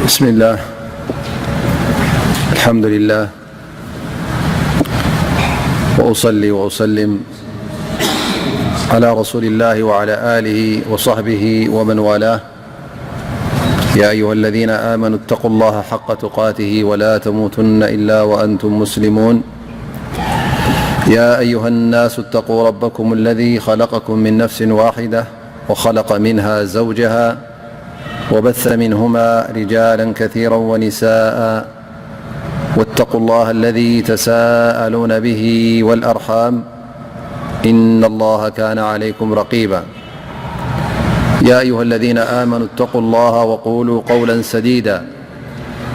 بسم الله. الحمد لله. وأصلي وأسلم على رسول الله وعلى آله وصحبه ومن والاه. يا أيها الذين آمنوا اتقوا الله حق تقاته ولا تموتن إلا وأنتم مسلمون. يا أيها الناس اتقوا ربكم الذي خلقكم من نفس واحدة وخلق منها زوجها وبث منهما رجالا كثيرا ونساء واتقوا الله الذي تساءلون به والأرحام إن الله كان عليكم رقيبا. يا أيها الذين آمنوا اتقوا الله وقولوا قولا سديدا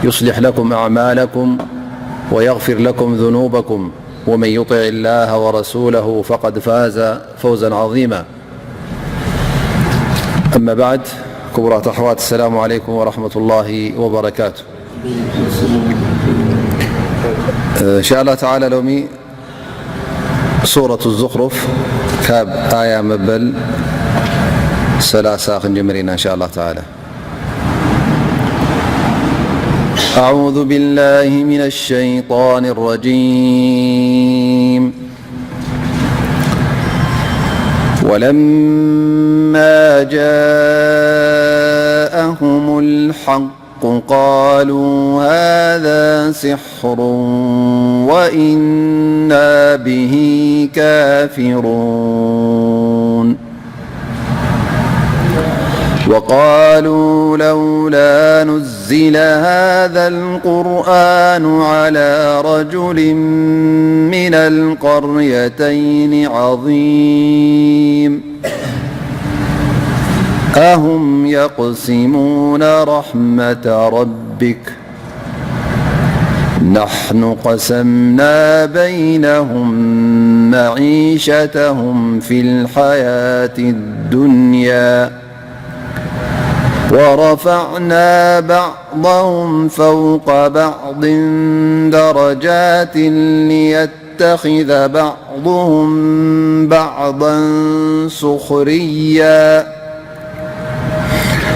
يصلح لكم أعمالكم ويغفر لكم ذنوبكم ومن يطع الله ورسوله فقد فاز فوزا عظيما. أما بعد، ክቡራት ኣሕዋት፣ السلام عليكم ورحمة الله وبركاته. إن شاء الله تعالى ሎሚ ሱረት ዙኽሩፍ ካብ ኣያ መበል ሰላሳ ክንጅምር ኢና። إن شاء الله تعالى. أعوذ بالله من الشيطان الرجيم. ولما جاءهم الحق قالوا هذا سحر وإنا به كافرون. وقالوا لولا نزل هذا القرآن على رجل من القريتين عظيم. أهم يقسمون رحمة ربك؟ نحن قسمنا بينهم معيشتهم في الحياة الدنيا ورفعنا بعضهم فوق بعض درجات ليتخذ بعضهم بعضا سخريا،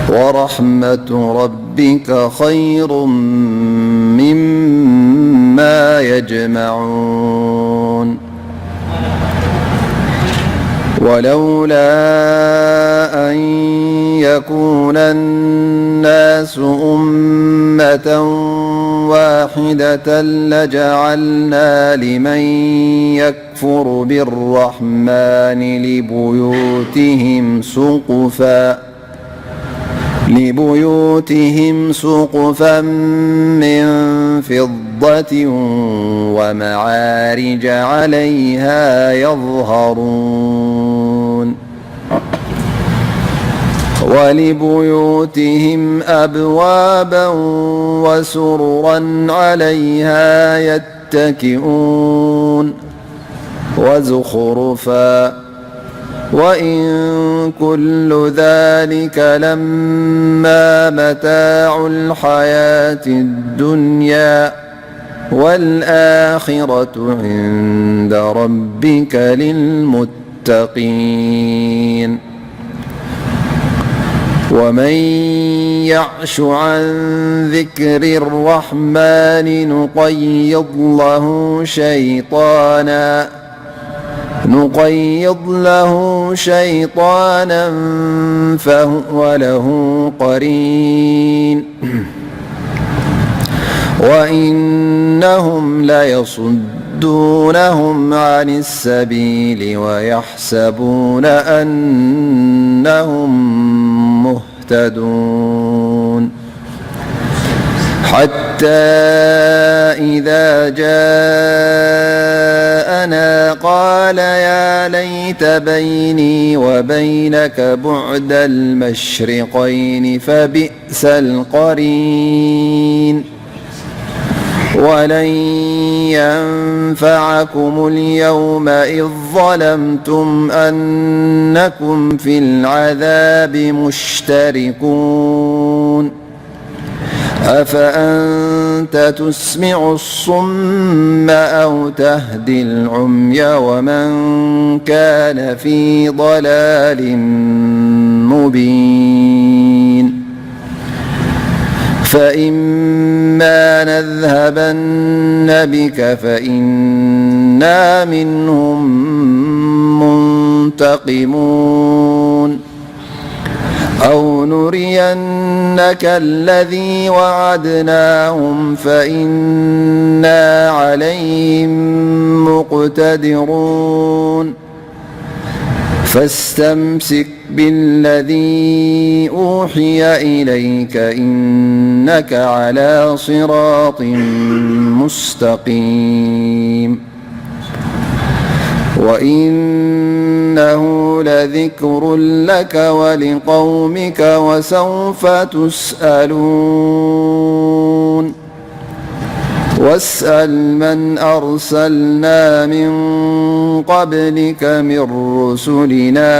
ورحمة ربك خير مما يجمعون. ولولا أن يكون الناس أمة واحدة لجعلنا لمن يكفر بالرحمن لبيوتهم سقفا لبيوتهم سقفا من فضة ومعارج عليها يظهرون. ولبيوتهم أبوابا وسررا عليها يتكئون. وزخرفا. وإن كل ذلك لما متاع الحياة الدنيا والآخرة عند ربك للمتقين. ومن يعش عن ذكر الرحمن نقيض له شيطانا نقيض له شيطانا فهو له قرين. وإنهم ليصدونهم عن السبيل ويحسبون أنهم مهتدون. حتى إذا جاءنا قال يا ليت بيني وبينك بعد المشرقين فبئس القرين. ولن ينفعكم اليوم إذ ظلمتم أنكم في العذاب مشتركون. أفأنت تسمع الصم أو تهدي العمي ومن كان في ضلال مبين. فإما نذهبن بك فإنا منهم منتقمون، أو نرينك الذي وعدناهم فإنا عليهم مقتدرون. فاستمسك بالذي أوحي إليك إنك على صراط مستقيم. وإنه لذكر لك ولقومك وسوف تسألون. واسأل من أرسلنا من قبلك من رسلنا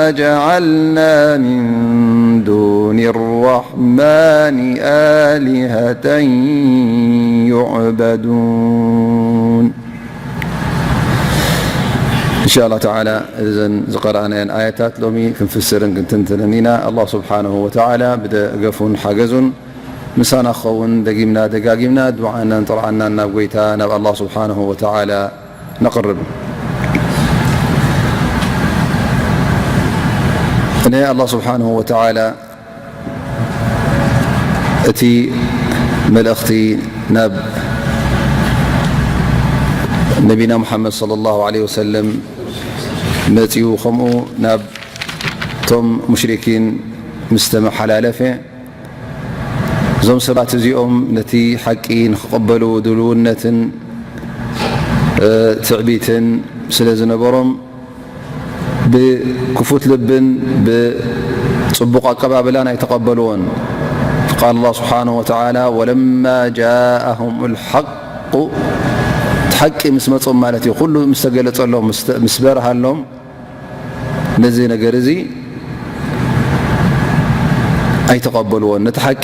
أجعلنا من دون الرحمن آلهة يعبدون. إن شاء الله تعالى እዘን ዝቐረኣናየን ኣያታት ሎሚ ክንፍስርን ክንትንትንን ኢና። ኣላህ ስብሓንሁ ወተዓላ ብደገፉን ሓገዙን ምሳና ክኸውን ደጊምና ደጋጊምና ዱዓናን ጥርዓናን ናብ ጎይታ ናብ ኣላህ ስብሓንሁ ወተዓላ ነቕርብ። ንኣላህ ስብሓንሁ ወተዓላ እቲ መልእኽቲ ናብ ነቢና ሙሓመድ ሰለላሁ ዐለይሂ ወሰለም መጺኡ፣ ከምኡ ናብ ቶም ሙሽሪኪን ምስ ተመሓላለፈ፣ እዞም ሰባት እዚኦም ነቲ ሓቂ ንኽቕበሉ ድልውነትን ትዕቢትን ስለ ዝነበሮም፣ ብክፉት ልብን ብጽቡቕ ኣቀባብላን ኣይተቐበልዎን። ቃል ኣላህ ስብሓነሁ ወተዓላ፣ ወለማ ጃአሁም ልሓቁ፣ እቲ ሓቂ ምስ መጾም ማለት እዩ፣ ኩሉ ምስ ተገለጸሎም፣ ምስ ተ-፣ ምስ በርሃሎም፣ ነዚ ነገር እዚ ኣይተቐበልዎን፣ ነቲ ሓቂ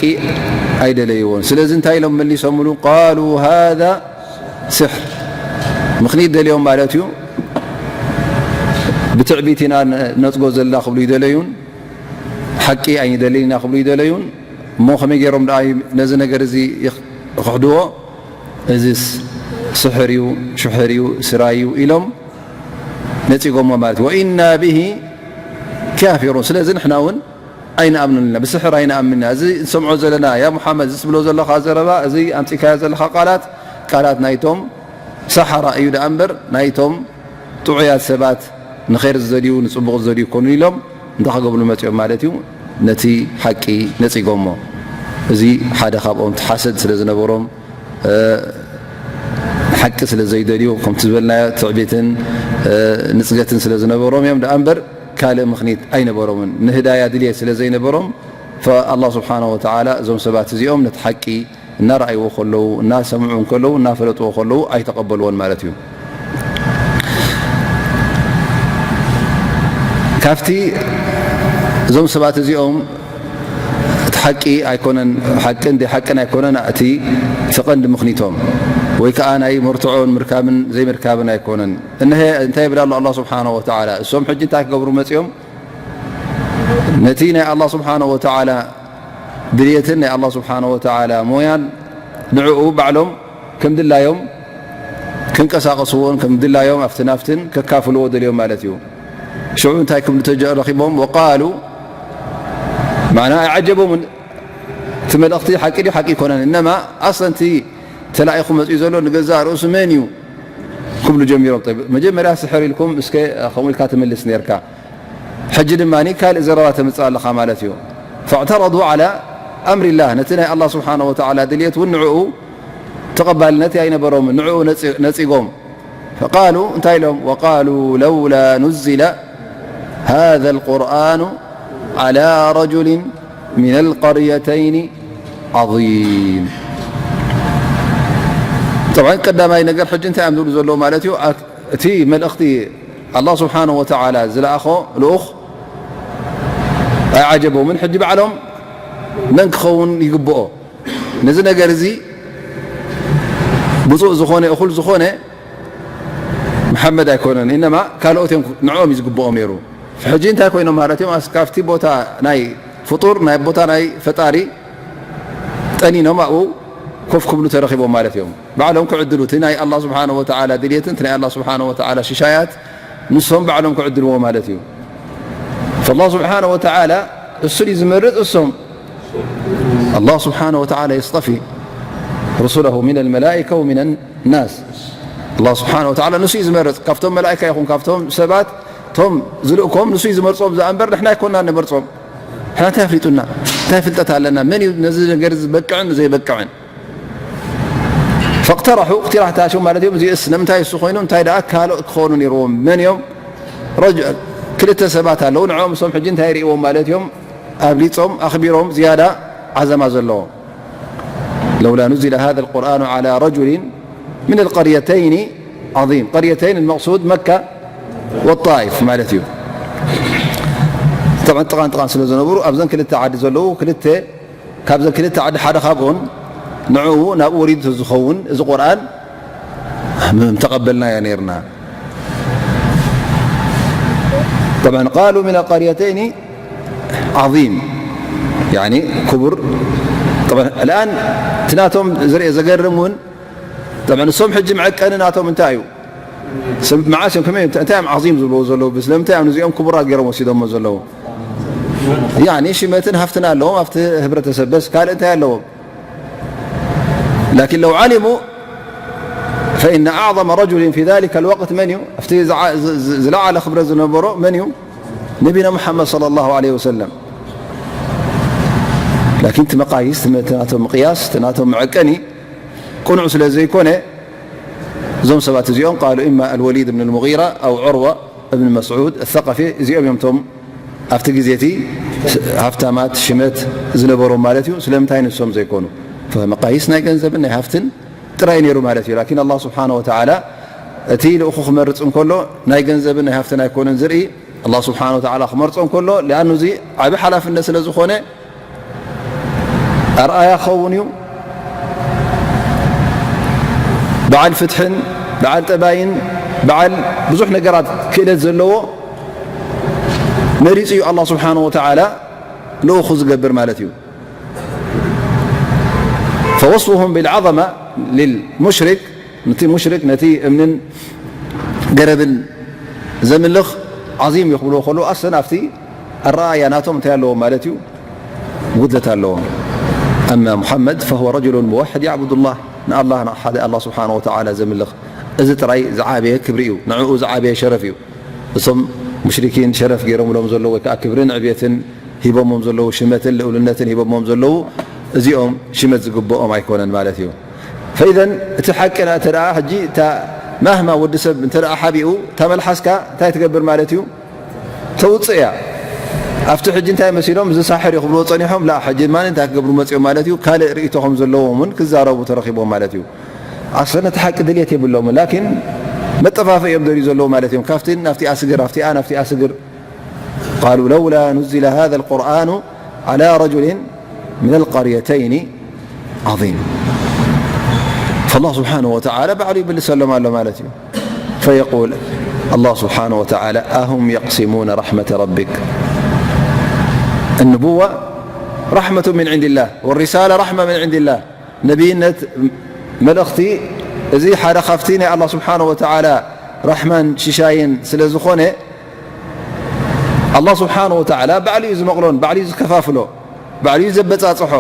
ኣይደለይዎን። ስለዚ እንታይ ኢሎም መሊሶምሉ? ቃሉ ሃዛ ስሕር። ምኽኒት ደልዮም ማለት እዩ። ብትዕቢት ኢና ነጽጎ ዘለና ክብሉ ይደለዩን፣ ሓቂ ኣይንደልን ኢና ክብሉ ይደለዩን። እሞ ከመይ ገይሮም ደኣ ነዚ ነገር እዚ ይኽ-፣ ይኽሕድዎ? እዚስ ስሕር እዩ፣ ሽሕር እዩ፣ ስራይ እዩ ኢሎም ነጺጎሞ ማለት እዩ። ወኢና ብሂ ካፊሩን። ስለዚ ንሕና እውን ኣይንኣምንን ኢና፣ ብስሕር ኣይንኣምንን ኢና። እዚ እንሰምዖ ዘለና፣ ያ ሙሓመድ፣ እዚ ትብሎ ዘለኻ ዘረባ፣ እዚ ኣምጺእካዮ ዘለኻ ቃላት፣ ቃላት ናይቶም ሰሓራ እዩ ደኣ እምበር፣ ናይቶም ጥዑያት ሰባት፣ ንኸይር ዝደልዩ፣ ንጽቡቕ ዝደልዩ ይኮኑን ኢሎም እንታይ ክገብሩ መጺኦም ማለት እዩ? ነቲ ሓቂ ነጺጎሞ። እዚ ሓደ ካብኦም፣ እቲ ሓሰድ ስለ ዝነበሮም፣ እ፣ ሓቂ ስለ ዘይደልዩ፣ ከምቲ ዝበልናዮ ትዕቢትን፣ እ፣ ንጽገትን ስለ ዝነበሮም እዮም ደኣ እምበር ካልእ ምኽኒት ኣይነበሮምን። ንህዳያ ድልየት ስለ ዘይነበሮም፣ ፈ-፣ ኣላህ ስብሓነሁ ወተዓላ እዞም ሰባት እዚኦም ነቲ ሓቂ እናረኣይዎ ከለዉ፣ እናሰምዑ እንከለዉ፣ እናፈለጥዎ ከለዉ ኣይተቐበልዎን ማለት እዩ። ካብቲ እዞም ሰባት እዚኦም እቲ ሓቂ ኣይኮነን፣ ሓቅን ደይ ሓቅን ኣይኮነን፣ እቲ እቲ ቀንዲ ምኽኒቶም፣ ወይ ከኣ ናይ መርትዖን ምርካብን ዘይምርካብን ኣይኮነን። እንሀ እንታይ ይብል ኣሎ ኣላህ ስብሓነሁ ወተዓላ? እሶም ሕጂ እንታይ ክገብሩ መጺኦም? ነቲ ናይ ኣላህ ስብሓነሁ ወተዓላ ድልየትን ናይ ኣላህ ስብሓነሁ ወተዓላ ሞያን ንዕኡ ባዕሎም ከም ድላዮም ክንቀሳቐስዎን ከም ድላዮም ኣብትን ኣብትን ከካፍልዎ ደልዮም ማለት እዩ። ሽዑ እንታይ ክብሉ ተጀ-፣ ረኺቦም? ወቃሉ፣ ማዕና ኣይዓጀቦምን። እቲ መልእኽቲ ሓቂ ድዩ ሓቂ ኣይኮነን? እነማ ኣስለን እቲ ተላኢኹ መጺኡ ዘሎ ንገዛእ ርእሱ መን እዩ ክብሉ ጀሚሮም። ጠይብ፣ መጀመርያ ስሕር ኢልኩም እስከ ከምኡ ኢልካ ትምልስ ነርካ። ሕጂ ድማ ካልእ ዘረባ ተምጽእ ኣለኻ ማለት እዩ። ፈዕተረዱ ዓላ ኣምሪላህ፣ ነቲ ናይ ኣላህ ስብሓነሁ ወተዓላ ድልየት እውን ንዕኡ ተቐባልነት ኣይነበሮምን፣ ንዕኡ ነጺ-፣ ነጺጎም። ፈቃሉ፣ እንታይ ኢሎም? ወቃሉ ለውላ ኑዝለ ሃዘ ልቁርኣኑ ዓላ ረጁሊን ሚነል ቀርየተይኒ ዓዚም። ጠብዓን ቀዳማይ ነገር ሕጂ እንታይ እዮም ዝብሉ ዘለዉ ማለት እዩ? ኣ-፣ እቲ መልእኽቲ ኣላህ ስብሓነሁ ወተዓላ ዝለኣኾ ልኡኽ ኣይዓጀቦምን። ሕጂ ባዕሎም መን ክኸውን ይግብኦ? ነዚ ነገር እዚ ብፁዕ ዝኾነ፣ እኹል ዝኾነ መሓመድ ኣይኮነን፣ ኢነማ ካልኦት እዮም፣ ንዕኦም እዩ ዝግብኦም ነይሩ። ሕጂ እንታይ ኮይኖም ማለት እዮም? ኣስ-፣ ካብቲ ቦታ ናይ ፍጡር፣ ናይ ቦታ ናይ ፈጣሪ ጠኒኖም ኣብኡ ኮፍ ክብሉ ተረኺቦም ማለት እዮም። ባዕሎም ክዕድሉ፣ እቲ ናይ ኣላህ ስብሓነሁ ወተዓላ ድልየትን እቲ ናይ ኣላህ ስብሓነሁ ወተዓላ ሽሻያት ንሶም ባዕሎም ክዕድልዎ ማለት እዩ። ፈላህ ስብሓነሁ ወተዓላ እሱ ድዩ ዝመርጽ? እሶም። ኣላህ ስብሓነሁ ወተዓላ የስጠፊ ሩሱለሁ ሚነል መላኢካ ወሚነ ናስ። ኣላህ ስብሓነሁ ወተዓላ ንሱ እዩ ዝመርጽ። ካብቶም መላኢካ ይኹን ካብቶም ሰባት፣ እቶም ዝልእኮም ንሱ እዩ ዝመርጾም። እዛ እምበር ንሕና ኣይኮንና ንመርጾም። ንሕና እንታይ ኣፍሊጡና? እንታይ ፍልጠት ኣለና? መን እዩ ነዚ ነገር ዝበቅዕን ዘይበቅዕን? ፈቅተረሑ፣ እቅትራሕ ተሃሽሙ ማለት እዮም። እዚእስ ንምንታይ እሱ ኮይኑ፣ እንታይ ደኣ ካልኦት ክኾኑ ነይርዎም። መን እዮም? ረጅ-፣ ክልተ ሰባት ኣለዉ። ንዕኦም እሶም ሕጂ እንታይ ርእዎም ማለት እዮም? ኣብሊጾም፣ ኣኽቢሮም፣ ዝያዳ ዓዘማ ዘለዎም። ለውላ ኑዚለ ሃዘል ቁርኣኑ ዓላ ረጁሊን ሚነል ቀርየተይኒ ዓዚም። ቀርየተይን መቕሱድ መካ ወጣኢፍ ማለት እዩ። ጠብዓን ጥቓን ጥቓን ስለ ዝነበሩ ኣብዘን ክልተ ዓዲ ዘለዉ ክልተ ካብዘን ክልተ ዓዲ ሓደ ካብኦን ንዕኡ ናብኡ ወሪዱ ዝኸውን እዚ ቁርኣን ምተቐበልናዮ ነይርና። ጠብዓን ቃሉ ሚነል ቀርየተይኒ ዓዚም፣ ያኒ ክቡር። ጠብዓን ኣልኣን እቲ ናቶም ዝርአ ዘገርም እውን፣ ጠብዓን እሶም ሕጂ መዐቀኒ ናቶም እንታይ እዩ? ሰብ መዓስ እዮም፣ ከመይ እዮም፣ እንታይ እዮም ዓዚም ዝብልዎ ዘለዉ? ስለምንታይ እዮም ንዚኦም ክቡራት ገይሮም ወሲዶሞ ዘለዉ? ያኒ ሽመትን ሃፍትን ኣለዎም ኣብቲ ህብረተሰብ፣ በስ ካልእ እንታይ ኣለዎም? ላኪን ለው ዓሊሙ ፈኢነ ኣዕዘመ ረጁሊን ፊ ዛሊከ ልወቅት መን እዩ? ኣብቲ ዝዓ-፣ ዝ-፣ ዝ-፣ ዝለዓለ ክብረት ዝነበሮ መን እዩ? ነቢና ሙሓመድ ሰለላሁ ዐለይሂ ወሰለም። ላኪን እቲ መቃይስ፣ እቲ ናቶም ምቅያስ፣ እቲ ናቶም መዐቀኒ ቅኑዕ ስለ ዘይኮነ፣ እዞም ሰባት እዚኦም ቃሉ ኢማ ኣልወሊድ እብን ልሙጊራ ኣው ዑርዋ እብን መስዑድ ኣሰቀፊ፣ እዚኦም እዮም እቶም ኣብቲ ግዜ እቲ ሃፍታማት ሽመት ዝነበሮም ማለት እዩ። ስለምንታይ ንሶም ዘይኮኑ? መቃይስ ናይ ገንዘብን ናይ ሃፍትን ጥራይ ነይሩ ማለት እዩ። ላኪን ኣላህ ስብሓነ ወተዓላ እቲ ልእኹ ክመርጽ እንከሎ ናይ ገንዘብን ናይ ሃፍትን ኣይኮነን ዝርኢ። ኣላህ ስብሓነ ወተዓላ ክመርጾ እንከሎ፣ ሊኣኑ እዚ ዓቢ ሓላፍነት ስለ ዝኾነ፣ ኣርኣያ ክኸውን እዩ። በዓል ፍትሕን በዓል ጠባይን በዓል ብዙሕ ነገራት ክእለት ዘለዎ መሪጹ እዩ ኣላህ ስብሓነ ወተዓላ ልኡኹ ዝገብር ማለት እዩ። ፈወስፉሁም ብልዓዘማ ልልሙሽሪክ፣ ነቲ ሙሽሪክ ነቲ እምንን ገረብን ዘምልኽ ዓዚም እዩ ክብልዎ ከለዉ፣ ኣስለን ኣብቲ ኣረኣእያ ናቶም እንታይ ኣለዎም ማለት እዩ? ጉድለት ኣለዎም። ኣማ ሙሓመድ ፈሁወ ረጅሉን ሙወሕድ ያዕቡዱላህ፣ ንኣላህ፣ ንሓደ ኣላህ ስብሓነ ወተዓላ ዘምልኽ፣ እዚ ጥራይ ዝዓበየ ክብሪ እዩ፣ ንዕኡ ዝዓበየ ሸረፍ እዩ። እቶም ሙሽሪኪን ሸረፍ ገይሮምሎም ዘለዉ ወይ ከዓ ክብርን ዕብየትን ሂቦሞም ዘለዉ፣ ሽመትን ልኡልነትን ሂቦሞም ዘለዉ፣ እዚኦም ሽመት ዝግብኦም ኣይኮነን ማለት እዩ። ፈኢዘን እቲ ሓቂ ና-፣ እንተ ደኣ ሕጂ እታ ማህማ ወዲ ሰብ እንተ ደኣ ሓቢኡ፣ እታ መልሓስካ እንታይ ትገብር ማለት እዩ? ተውጽእ እያ። ኣብቲ ሕጂ እንታይ መሲሎም፣ እዚ ሳሕር እዩ ክብልዎ ጸኒሖም፣ ላ፣ ሕጂ ድማ እንታይ ክገብሩ መጺኦም ማለት እዩ? ካልእ ርእይቶ ከም ዘለዎም እውን ክዛረቡ ተረኺቦም ማለት እዩ። ኣስለን እቲ ሓቂ ድልየት የብሎምን፣ ላኪን መጠፋፍእ እዮም ደልዩ ዘለዉ ማለት እዮም። ካብቲ ናብቲ ኣስግር፣ ኣብቲኣ ናብቲ ኣስግር። ቃሉ ለውላ ኑዚለ ሃዘ ልቁርኣኑ ዓላ ረጁሊን ሚነል ቀርየተይኒ ዓዚም። ፈላህ ስብሓነሁ ወተዓላ ባዕሉ ይምልሰሎም ኣሎ ማለት እዩ። ፈየቁል ኣላህ ስብሓነሁ ወተዓላ ኣሁም የቅሲሙነ ረሕመተ ረቢክ። النبوة رحمة من عند الله والرسالة رحمة من عند الله. ነቢይነት፣ መልእኽቲ፣ እዚ ሓደ ካብቲ ናይ ኣላህ ስብሓነሁ ወተዓላ ራሕማን ሽሻይን ስለ ዝኾነ፣ ኣላህ ስብሓነሁ ወተዓላ ባዕሉ እዩ ዝመቕሎን ባዕሉ እዩ ዝከፋፍሎ፣ ባዕሉ እዩ ዘበጻጽሖ።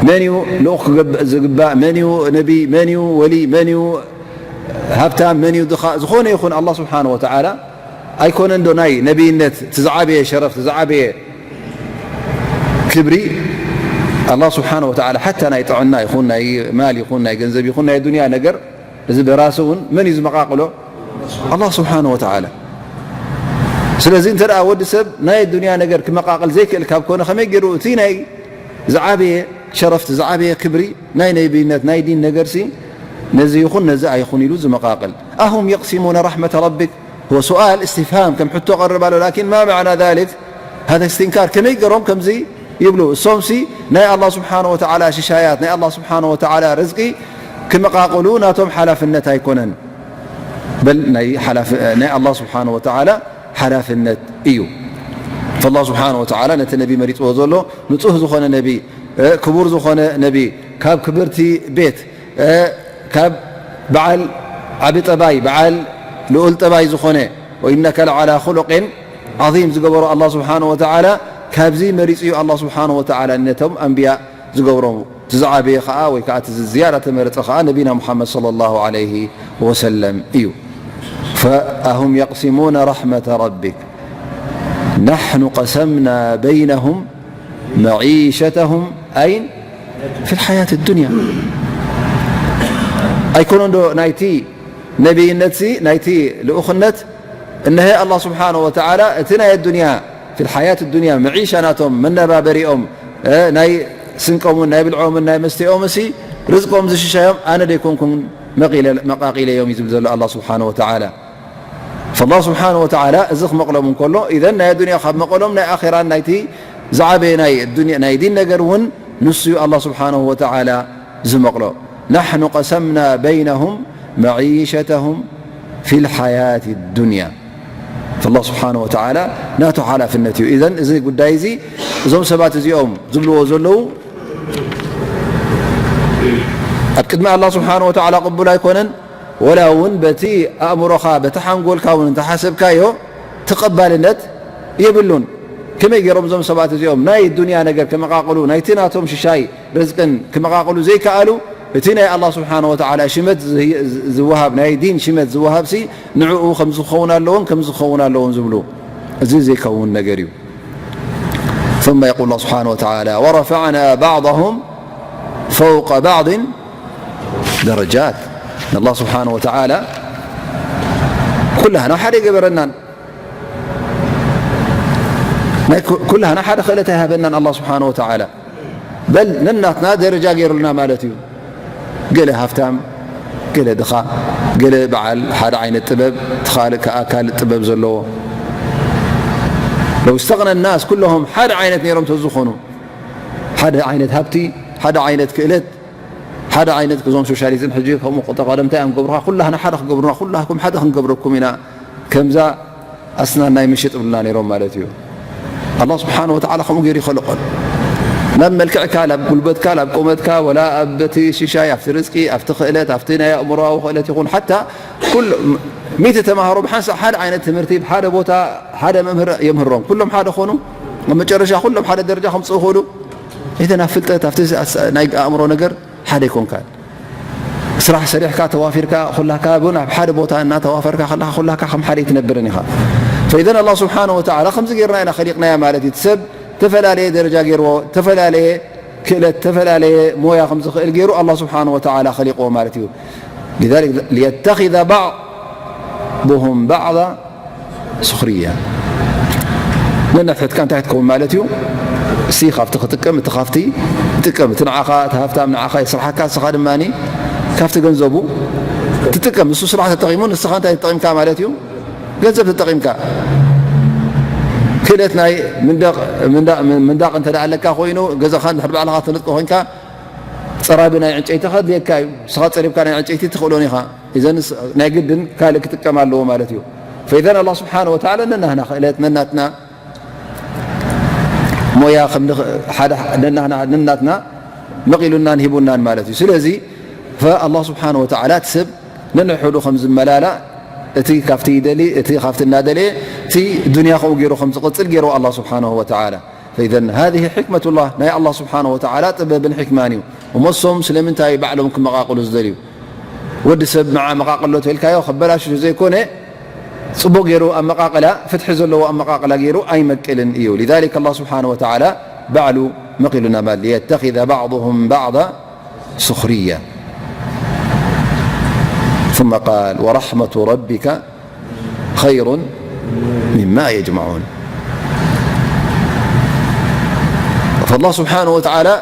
መን እዩ ልኡኽ ክገብ-፣ ዝግባእ? መን እዩ ነቢ? መን እዩ ወሊ? መን እዩ ሃብታም? መን እዩ ድኻ? ዝኾነ ይኹን ኣላህ ስብሓነሁ ወተዓላ ኣይኮነን ዶ ናይ ነቢይነት እቲ ዝዓበየ ሸረፍ፣ እቲ ዝዓበየ ክብሪ? ኣላህ ስብሓነሁ ወተዓላ ሓታ ናይ ጥዕና ይኹን ናይ ማል ይኹን ናይ ገንዘብ ይኹን ናይ ዱንያ ነገር፣ እዚ በራሲ እውን መን እዩ ዝመቃቅሎ? ኣላህ ስብሓነሁ ወተዓላ። ስለዚ እንተ ደኣ ወዲ ሰብ ናይ ዱንያ ነገር ክመቃቅል ዘይክእል ካብ ኮነ፣ ከመይ ገይሩ እቲ ናይ ዝዓበየ ሸረፍ፣ እቲ ዝዓበየ ክብሪ ናይ ነቢይነት ናይ ዲን ነገርሲ ነዚ ይኹን ነዚ ኣይኹን ኢሉ ዝመቃቅል? ኣሁም የቅሲሙነ ረሕመተ ረቢክ? هو سؤال استفهام، ከም ሕቶ ቀርብ ኣሎ። ላኪን ማ መዕና ዛሊክ? ሃذا استنكار። ከመይ ገሮም ከምዚ ይብሉ? እሶምሲ ናይ ኣላህ ስብሓነሁ ወተዓላ ሽሻያት፣ ናይ ኣላህ ስብሓነሁ ወተዓላ ርዝቂ ክመቃቅሉ ናቶም ሓላፍነት ኣይኮነን። በል ናይ ሓላፍ-፣ ናይ ኣላህ ስብሓነሁ ወተዓላ ሓላፍነት እዩ። ፈላህ ስብሓነሁ ወተዓላ ነቲ ነቢ መሪጽዎ ዘሎ ንጹህ ዝኾነ ነቢ፣ ክቡር ዝኾነ ነቢ፣ ካብ ክብርቲ ቤት፣ ካብ በዓል ዓቢ ጠባይ፣ በዓል ልኡል ጠባይ ዝኾነ፣ ወኢነከ ለዓላ ኹሉቅን ዓዚም ዝገበሮ ኣላህ ስብሓነሁ ወተዓላ፣ ካብዚ መሪጹ እዩ ኣላህ ስብሓነሁ ወተዓላ ነቶም ኣንብያ ዝገብሮም። እቲ ዝዓበየ ኸዓ ወይ ከዓ እቲ ዝያዳ ተመረጸ ኸዓ ነቢና ሙሓመድ ሰለላሁ ዐለይሂ ወሰለም እዩ። ፈአሁም የቅሲሙነ ረሕመተ ረቢክ ናሕኑ ቀሰምና በይነሁም መዒሸተሁም ኣይን ፊ ልሓያት ዱንያ። ኣይኮነን ዶ ናይቲ ነቢይነትሲ ናይቲ ልኡኽነት እነሀ ኣላህ ስብሓነሁ ወተዓላ እቲ ናይ ኣዱንያ ፊ ልሓያት ዱንያ መዒሻ ናቶም መነባበሪኦም ናይ ስንቆምን ናይ ብልዖምን ናይ መስተኦምሲ ርዝቆም ዝሽሻዮም ኣነ ደይኮንኩን መቂለ መቃቂለዮም እዩ ዝብል ዘሎ ኣላህ ስብሓነሁ ወተዓላ። ፈላህ ስብሓን ወተዓላ እዚ ክመቕሎም እንከሎ፣ ኢዘን ናይ ኣዱንያ ካብ መቐሎም ናይ ኣኼራን ናይቲ ዝዓበየ ናይ ኣዱንያ ናይ ዲን ነገር እውን ንሱ እዩ ኣላህ ስብሓንሁ ወተዓላ ዝመቕሎ። ናሕኑ ቀሰምና በይነሁም መዒሸተሁም ፊ ልሓያት ዱንያ። ፈላህ ስብሓንሁ ወተዓላ ናቱ ሓላፍነት እዩ። ኢዘን እዚ ጉዳይ እዚ እዞም ሰባት እዚኦም ዝብልዎ ዘለዉ ኣብ ቅድሚ ኣላህ ስብሓንሁ ወተዓላ ቅቡል ኣይኮነን። ወላ እውን በቲ ኣእምሮኻ በቲ ሓንጎልካ እውን እንተሓሰብካዮ ተቐባልነት የብሉን። ከመይ ገይሮም እዞም ሰባት እዚኦም ናይ ዱንያ ነገር ከመቓቕሉ ናይቲ ናቶም ሽሻይ ርዝቅን ክመቓቕሉ ዘይከኣሉ እቲ ናይ ኣላህ ስብሓን ወተዓላ ሽመት ዝህ- ዝወሃብ ናይ ዲን ሽመት ዝወሃብሲ ንዕኡ ከምዚ ክኸውን ኣለዎን ከምዚ ክኸውን ኣለዎን ዝብሉ እዚ ዘይከውን ነገር እዩ። ثم يقول الله سبحانه وتعالى ورفعنا بعضهم فوق بعض درجات. ኣላህ ስብሓን ወተዓላ ኩላህና ሓደ ኣይገበረናን። ናይ ኩ- ኩላህና ሓደ ክእለት ኣይሃበናን ኣላህ ስብሓን ወተዓላ። በል ነናትና ደረጃ ገይሩልና ማለት እዩ። ገለ ሃፍታም፣ ገለ ድኻ፣ ገለ በዓል ሓደ ዓይነት ጥበብ፣ እቲ ካልእ ከዓ ካልእ ጥበብ ዘለዎ። ለው እስተቕነ ናስ ኩለሆም ሓደ ዓይነት ነይሮም ተዝኾኑ ሓደ ዓይነት ሃብቲ፣ ሓደ ዓይነት ክእለት፣ ሓደ ዓይነት እዞም ሶሻሊዝም ሕጂ ከምኡ ቀደምታይ እዮም ገብሩኻ ኩላህና ሓደ ክገብሩና ኩላኩም ሓደ ክንገብረኩም ኢና ከምዛ ኣስናን ናይ ምሽጥ ይብሉና ነይሮም ማለት እዩ። ኣላህ ስብሓን ወተዓላ ከምኡ ገይሩ ይኸልቆን ናብ መልክዕካ ናብ ጉልበትካ ናብ ቁመትካ ወላ ኣብቲ ሽሻይ ኣብቲ ርዝቂ ኣብቲ ክእለት ኣብቲ ናይ ኣእምሮዊ ክእለት ይኹን ሓታ ኩሉ ሚእቲ ተማሃሮ ብሓንሳእ ሓደ ዓይነት ትምህርቲ ብሓደ ቦታ ሓደ መምህር የምህሮም ኩሎም ሓደ ኾኑ ኣብ መጨረሻ ኩሎም ሓደ ደረጃ ከምፅኡ ክእሉ ኢዘን ኣብ ፍልጠት ኣብቲ ናይ ኣእምሮ ነገር ሓደ ኣይኮንካን። ስራሕ ሰሪሕካ ተዋፊርካ ኩላካ እውን ኣብ ሓደ ቦታ እናተዋፈርካ ከለካ ኩላካ ከም ሓደ ኣይትነብርን ኢኻ። ፈኢዘን ኣላህ ስብሓን ወተዓላ ከምዚ ገይርና ኢና ከሊቕናያ ማለት እዩ። እቲ ሰብ ዝተፈላለየ ደረጃ ገይርዎ ዝተፈላለየ ክእለት ዝተፈላለየ ሞያ ከም ዝኽእል ገይሩ ኣላህ ስብሓን ወተዓላ ከሊቕዎ ማለት እዩ። لذلك ليتخذ بعضهم بعضا سخرية። ነንሕድሕድካ እንታይ ክትከውን ማለት እዩ? እሲ ካብቲ ክጥቀም እቲ ካብቲ ይጥቀም። እቲ ንዓኻ እቲ ሃፍታም ንዓኻ የስርሓካ፣ እስኻ ድማ ካብቲ ገንዘቡ ትጥቀም። ንሱ ስራሕ ተጠቒሙ ንስኻ እንታይ ተጠቒምካ ማለት እዩ? ገንዘብ ተጠቒምካ። ክእለት ናይ ምንዳቕ እንተ ኣለካ ኮይኑ ገዛኻ እንድሕር ባዕልኻ ተነጥቆ ኮይንካ ጸራቢ ናይ ዕንጨይቲ ከድልየካ እዩ። ንስኻ ጸሪብካ ናይ ዕንጨይቲ ትኽእሎን ኢኻ። ኢዘን ናይ ግድን ካልእ ክጥቀም ኣለዎ ማለት እዩ። ፈኢዘን ኣላህ ስብሓን ወተዓላ ነናህና ክእለት ነናትና ሞያ ነናትና መቒሉናን ሂቡናን ማለት እዩ። ስለዚ ኣላህ ስብሓን ወተዓላ እቲ ሰብ ነንሕዱ ከም ዝመላላእ እቲ ካብቲ ይደሊ እቲ ካብቲ እናደለየ እቲ ዱንያ ከኡ ገይሩ ከም ዝቕፅል ገይሩ ኣላህ ስብሓንሁ ወተዓላ فإذا هذه حكمة الله ናይ ኣላህ ስብሓንሁ ወተዓላ ጥበብን ሕክማን እዩ። እሞ እሶም ስለምንታይ ባዕሎም ክመቓቕሉ ዝደልዩ? ወዲ ሰብ መዓ መቓቕሎ ተልካዮ ከበላሽሹ ዘይኮነ ፅቡቕ ገይሩ ኣመቓቕላ ፍትሒ ዘለዎ ኣመቓቕላ ገይሩ ኣይመቅልን እዩ። لذلك ኣላህ ስብሓንሁ ወተዓላ ባዕሉ መቒሉና ማለት ليتخذ بعضهم بعضا سخرية ثم قال ورحمة ربك خير مما يجمعون. فالله سبحانه وتعالى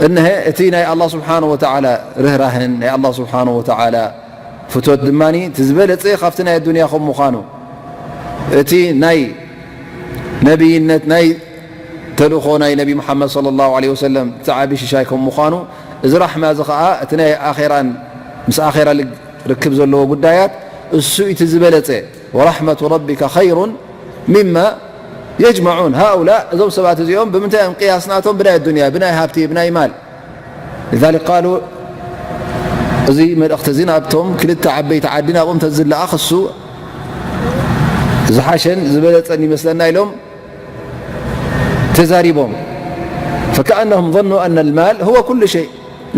እነሀ እቲ ናይ ኣላህ ስብሓን ወተዓላ ርህራህን ናይ ኣላህ ስብሓን ወተዓላ ፍቶት ድማ እቲ ዝበለፀ ካብቲ ናይ ኣዱንያ ከም ምዃኑ እቲ ናይ ነቢይነት ናይ ተልእኾ ናይ ነቢ ሙሓመድ ሰለላሁ ዐለይሂ ወሰለም እቲ ዓቢ ሽሻይ ከም ምዃኑ እዚ ራሕማ እዚ ኸዓ እቲ ናይ ኣኼራን ምስ ኣኼራ ርክብ ዘለዎ ጉዳያት እሱ እቲ ዝበለፀ ورحمة ربك خير مما يجمعون هؤلاء، እዞም ሰባት እዚኦም ብምንታይ እዮም ቅያስ ናቶም? ብናይ ኣዱንያ፣ ብናይ ሃብቲ፣ ብናይ ማል። لذلك قالوا፣ እዚ መልእኽቲ እዚ ናብቶም ክልተ ዓበይቲ ዓዲ ናብኦም ተዝለኣኽ እሱ ዝሓሸን ዝበለጸን ይመስለና ኢሎም ተዛሪቦም። فكأنهم ظنوا أن المال هو كل شيء،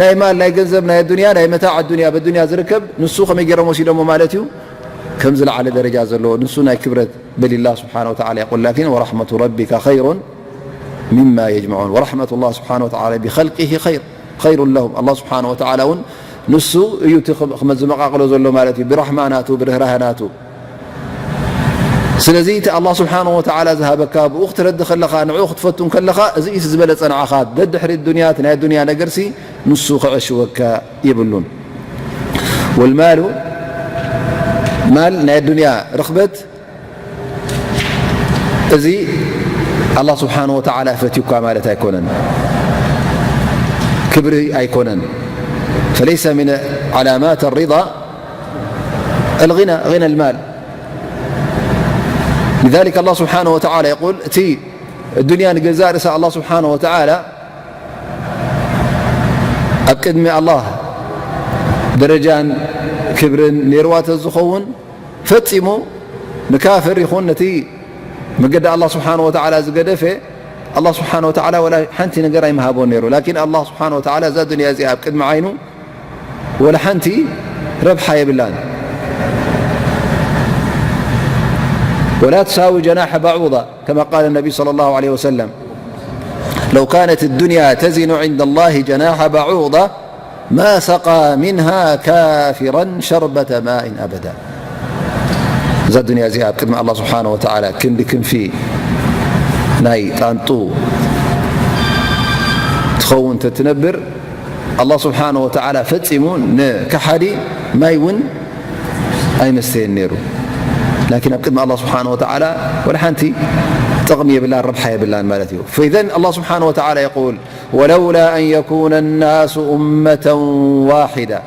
ናይ ማል፣ ናይ ገንዘብ፣ ናይ ኣዱንያ፣ ናይ መታዕ ኣዱንያ፣ በዱንያ ዝርከብ ንሱ ከመይ ገይሮም ወሲዶሞ ማለት እዩ? ከም ዝለዓለ ደረጃ ዘለዎ ንሱ ናይ ክብረት። بل الله سبحانه وتعالى يقول لكن ورحمة ربك خير مما يجمعون، ورحمة الله سبحانه وتعالى بخلقه خير خير لهم. ኣላህ ስብሓነ ወተዓላ እውን ንሱ እዩ እቲ ክመ-፣ ዝመቓቕሎ ዘሎ ማለት እዩ፣ ብራሕማ ናቱ፣ ብርህራህ ናቱ። ስለዚ እቲ ኣላህ ስብሓነ ወተዓላ ዝሃበካ፣ ብኡ ክትረዲ ከለኻ፣ ንዕኡ ክትፈቱ ከለኻ፣ እዚ እዩ ዝበለጸ ንዓኻ። ደድሕሪ ዱንያ፣ እቲ ናይ ዱንያ ነገርሲ ንሱ ክዕሽወካ የብሉን። ወልማሉ፣ ማል፣ ናይ ዱንያ ርኽበት፣ እዚ ኣላህ ስብሓነ ወተዓላ ፈትዩካ ማለት ኣይኮነን፣ ክብሪ ኣይኮነን። فليس من علامات الرضا الغنى، غنى المال. لذلك الله سبحانه وتعالى يقول، እቲ ዱንያ ንገዛእ ርእሳ ኣላህ ስብሓነ ወተዓላ ኣብ ቅድሚ ኣላህ ደረጃን ክብርን ነይርዋ ተዝኸውን፣ ፈጺሙ ንካፍር ይኹን ነቲ መገዲ ኣላህ ስብሓነ ወተዓላ ዝገደፈ፣ ኣላህ ስብሓነ ወተዓላ ወላ ሓንቲ ነገር ኣይምሃቦን ነይሩ። ላኪን ኣላህ ስብሓነ ወተዓላ እዛ ዱንያ እዚኣ ኣብ ቅድሚ ዓይኑ ወላ ሓንቲ ረብሓ የብላን። ولا تساوي جناح بعوضة، كما قال النبي صلى الله عليه وسلم، لو كانت الدنيا تزن عند الله جناح بعوضة ما سقى منها كافرا شربة ماء أبدا. እዛ ዱንያ እዚኣ ኣብ ቅድሚ ኣላህ ስብሓነ ወተዓላ ክንዲ ክንፊ ናይ ጣንጡ ትኸውን ተትነብር፣ ኣላህ ስብሓነ ወተዓላ ፈጺሙ ንከሓዲ ማይ እውን ኣይመስተየን ነይሩ። ላኪን ኣብ ቅድሚ ኣላህ ስብሓነ ወተዓላ ወላ ሓንቲ ጥቕሚ የብላን፣ ረብሓ የብላን ማለት እዩ። فإذن الله سبحانه وتعالى يقول: ولولا أن يكون الناس أمة واحدة.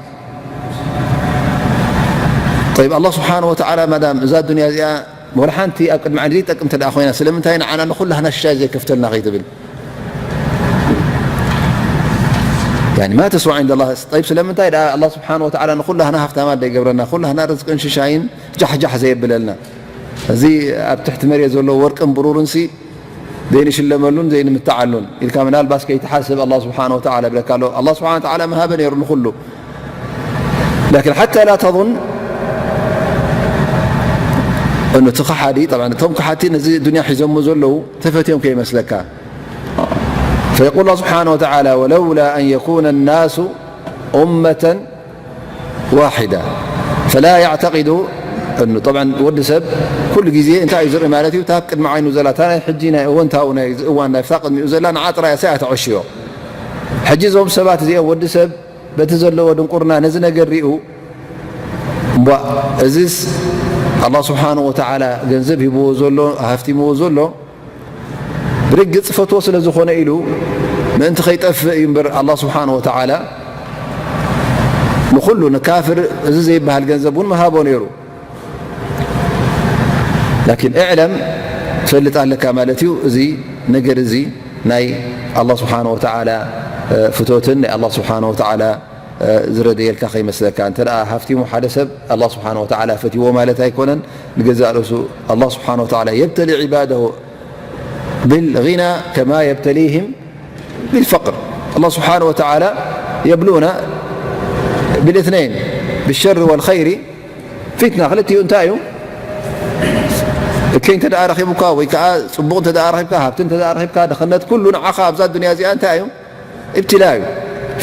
طيب، ኣላህ ስብሓነ ወተዓላ ማዳም እዛ ዱንያ እዚኣ ወላ ሓንቲ ኣብ ቅድሚ ዓይኒ ዘይጠቅም እንተ ደኣ ኮይና፣ ስለምንታይ ንዓና ንኹላህና ሽሻይ ዘይከፍተልና ከይትብል? يعني ما تسوى عند الله. طيب، ስለምንታይ ደኣ ኣላህ ስብሓነ ወተዓላ ንኹላህና ሃፍታማት ዘይገብረና፣ ኩላህና ርዝቅን ሽሻይን ጃሕጃሕ ዘየብለልና? እዚ ኣብ ትሕቲ መሬት ዘሎ ወርቅን ብሩርን ሲ ዘይንሽለመሉን ዘይንምትዓሉን ኢልካ ምናልባስ ከይትሓስብ ኣላህ ስብሓነ ወተዓላ ይብለካ ኣሎ። ኣላህ ስብሓነ ወተዓላ ምሃበ ነይሩ ንኹሉ። ላኪን ሓታ ላ ተظን እኑ እቲ ከሓዲ፣ ጠብዓን እቶም ከሓድቲ ነዚ ዱንያ ሒዞሞ ዘለዉ ተፈትዮም ከይመስለካ። فيقول الله سبحانه وتعالى: ولولا أن يكون الناس أمة واحدة فلا يعتقد أنه، طبعا ወዲ ሰብ ኩሉ ግዜ እንታይ እዩ ዝርኢ ማለት እዩ? እታ ኣብ ቅድሚ ዓይኑ ዘላ፣ እታ ናይ ሕጂ ናይ እወንታኡ ናይ እዚ እዋን ናይ ፍታ ቅድሚኡ ዘላ ንዓ ጥራይ እያ ተዕሽዮ። ሕጂ እዞም ሰባት እዚኦም ወዲ ሰብ በቲ ዘለዎ ድንቁርና ነዚ ነገር ሪኡ፣ እምቧእ፣ እዚስ ኣላህ ስብሓነ ወተዓላ ገንዘብ ሂብዎ ዘሎ፣ ሃፍቲምዎ ዘሎ፣ ብርግጽ ፈትዎ ስለ ዝኾነ ኢሉ ምእንቲ ከይጠፍእ እዩ እምበር፣ ኣላህ ስብሓነ ወተዓላ ንኹሉ ንካፍር እዚ ዘይበሃል ገንዘብ እውን ምሃቦ ነይሩ። ላኪን እዕለም፣ ትፈልጥ ኣለካ ማለት እዩ፣ እዚ ነገር እዚ ናይ ኣላህ ስብሓነ ወተዓላ፣ እ፣ ፍቶትን ናይ ኣላህ ስብሓነ ወተዓላ፣ እ፣ ዝረደየልካ ከይመስለካ። እንተ ደኣ ሃፍቲሙ ሓደ ሰብ ኣላህ ስብሓነ ወተዓላ ፈትይዎ ማለት ኣይኮነን። ንገዛእ ርእሱ ኣላህ ስብሓነ ወተዓላ يبتلي عباده بالغنى كما يبتليهم بالفقر. ኣላህ ስብሓነ ወተዓላ يبلونا بالاثنين، بالشر والخير فتنة። ክልቲኡ እንታይ እዩ? እከይ እንተ ደኣ ረኺቡካ ወይ ከኣ ጽቡቕ እንተ ደኣ ረኺብካ፣ ሃብቲ እንተ ደኣ ረኺብካ፣ ድኽነት፣ ኩሉ ንዓኻ ኣብዛ ዱንያ እዚኣ እንታይ እዩ? ابتلاء እዩ፣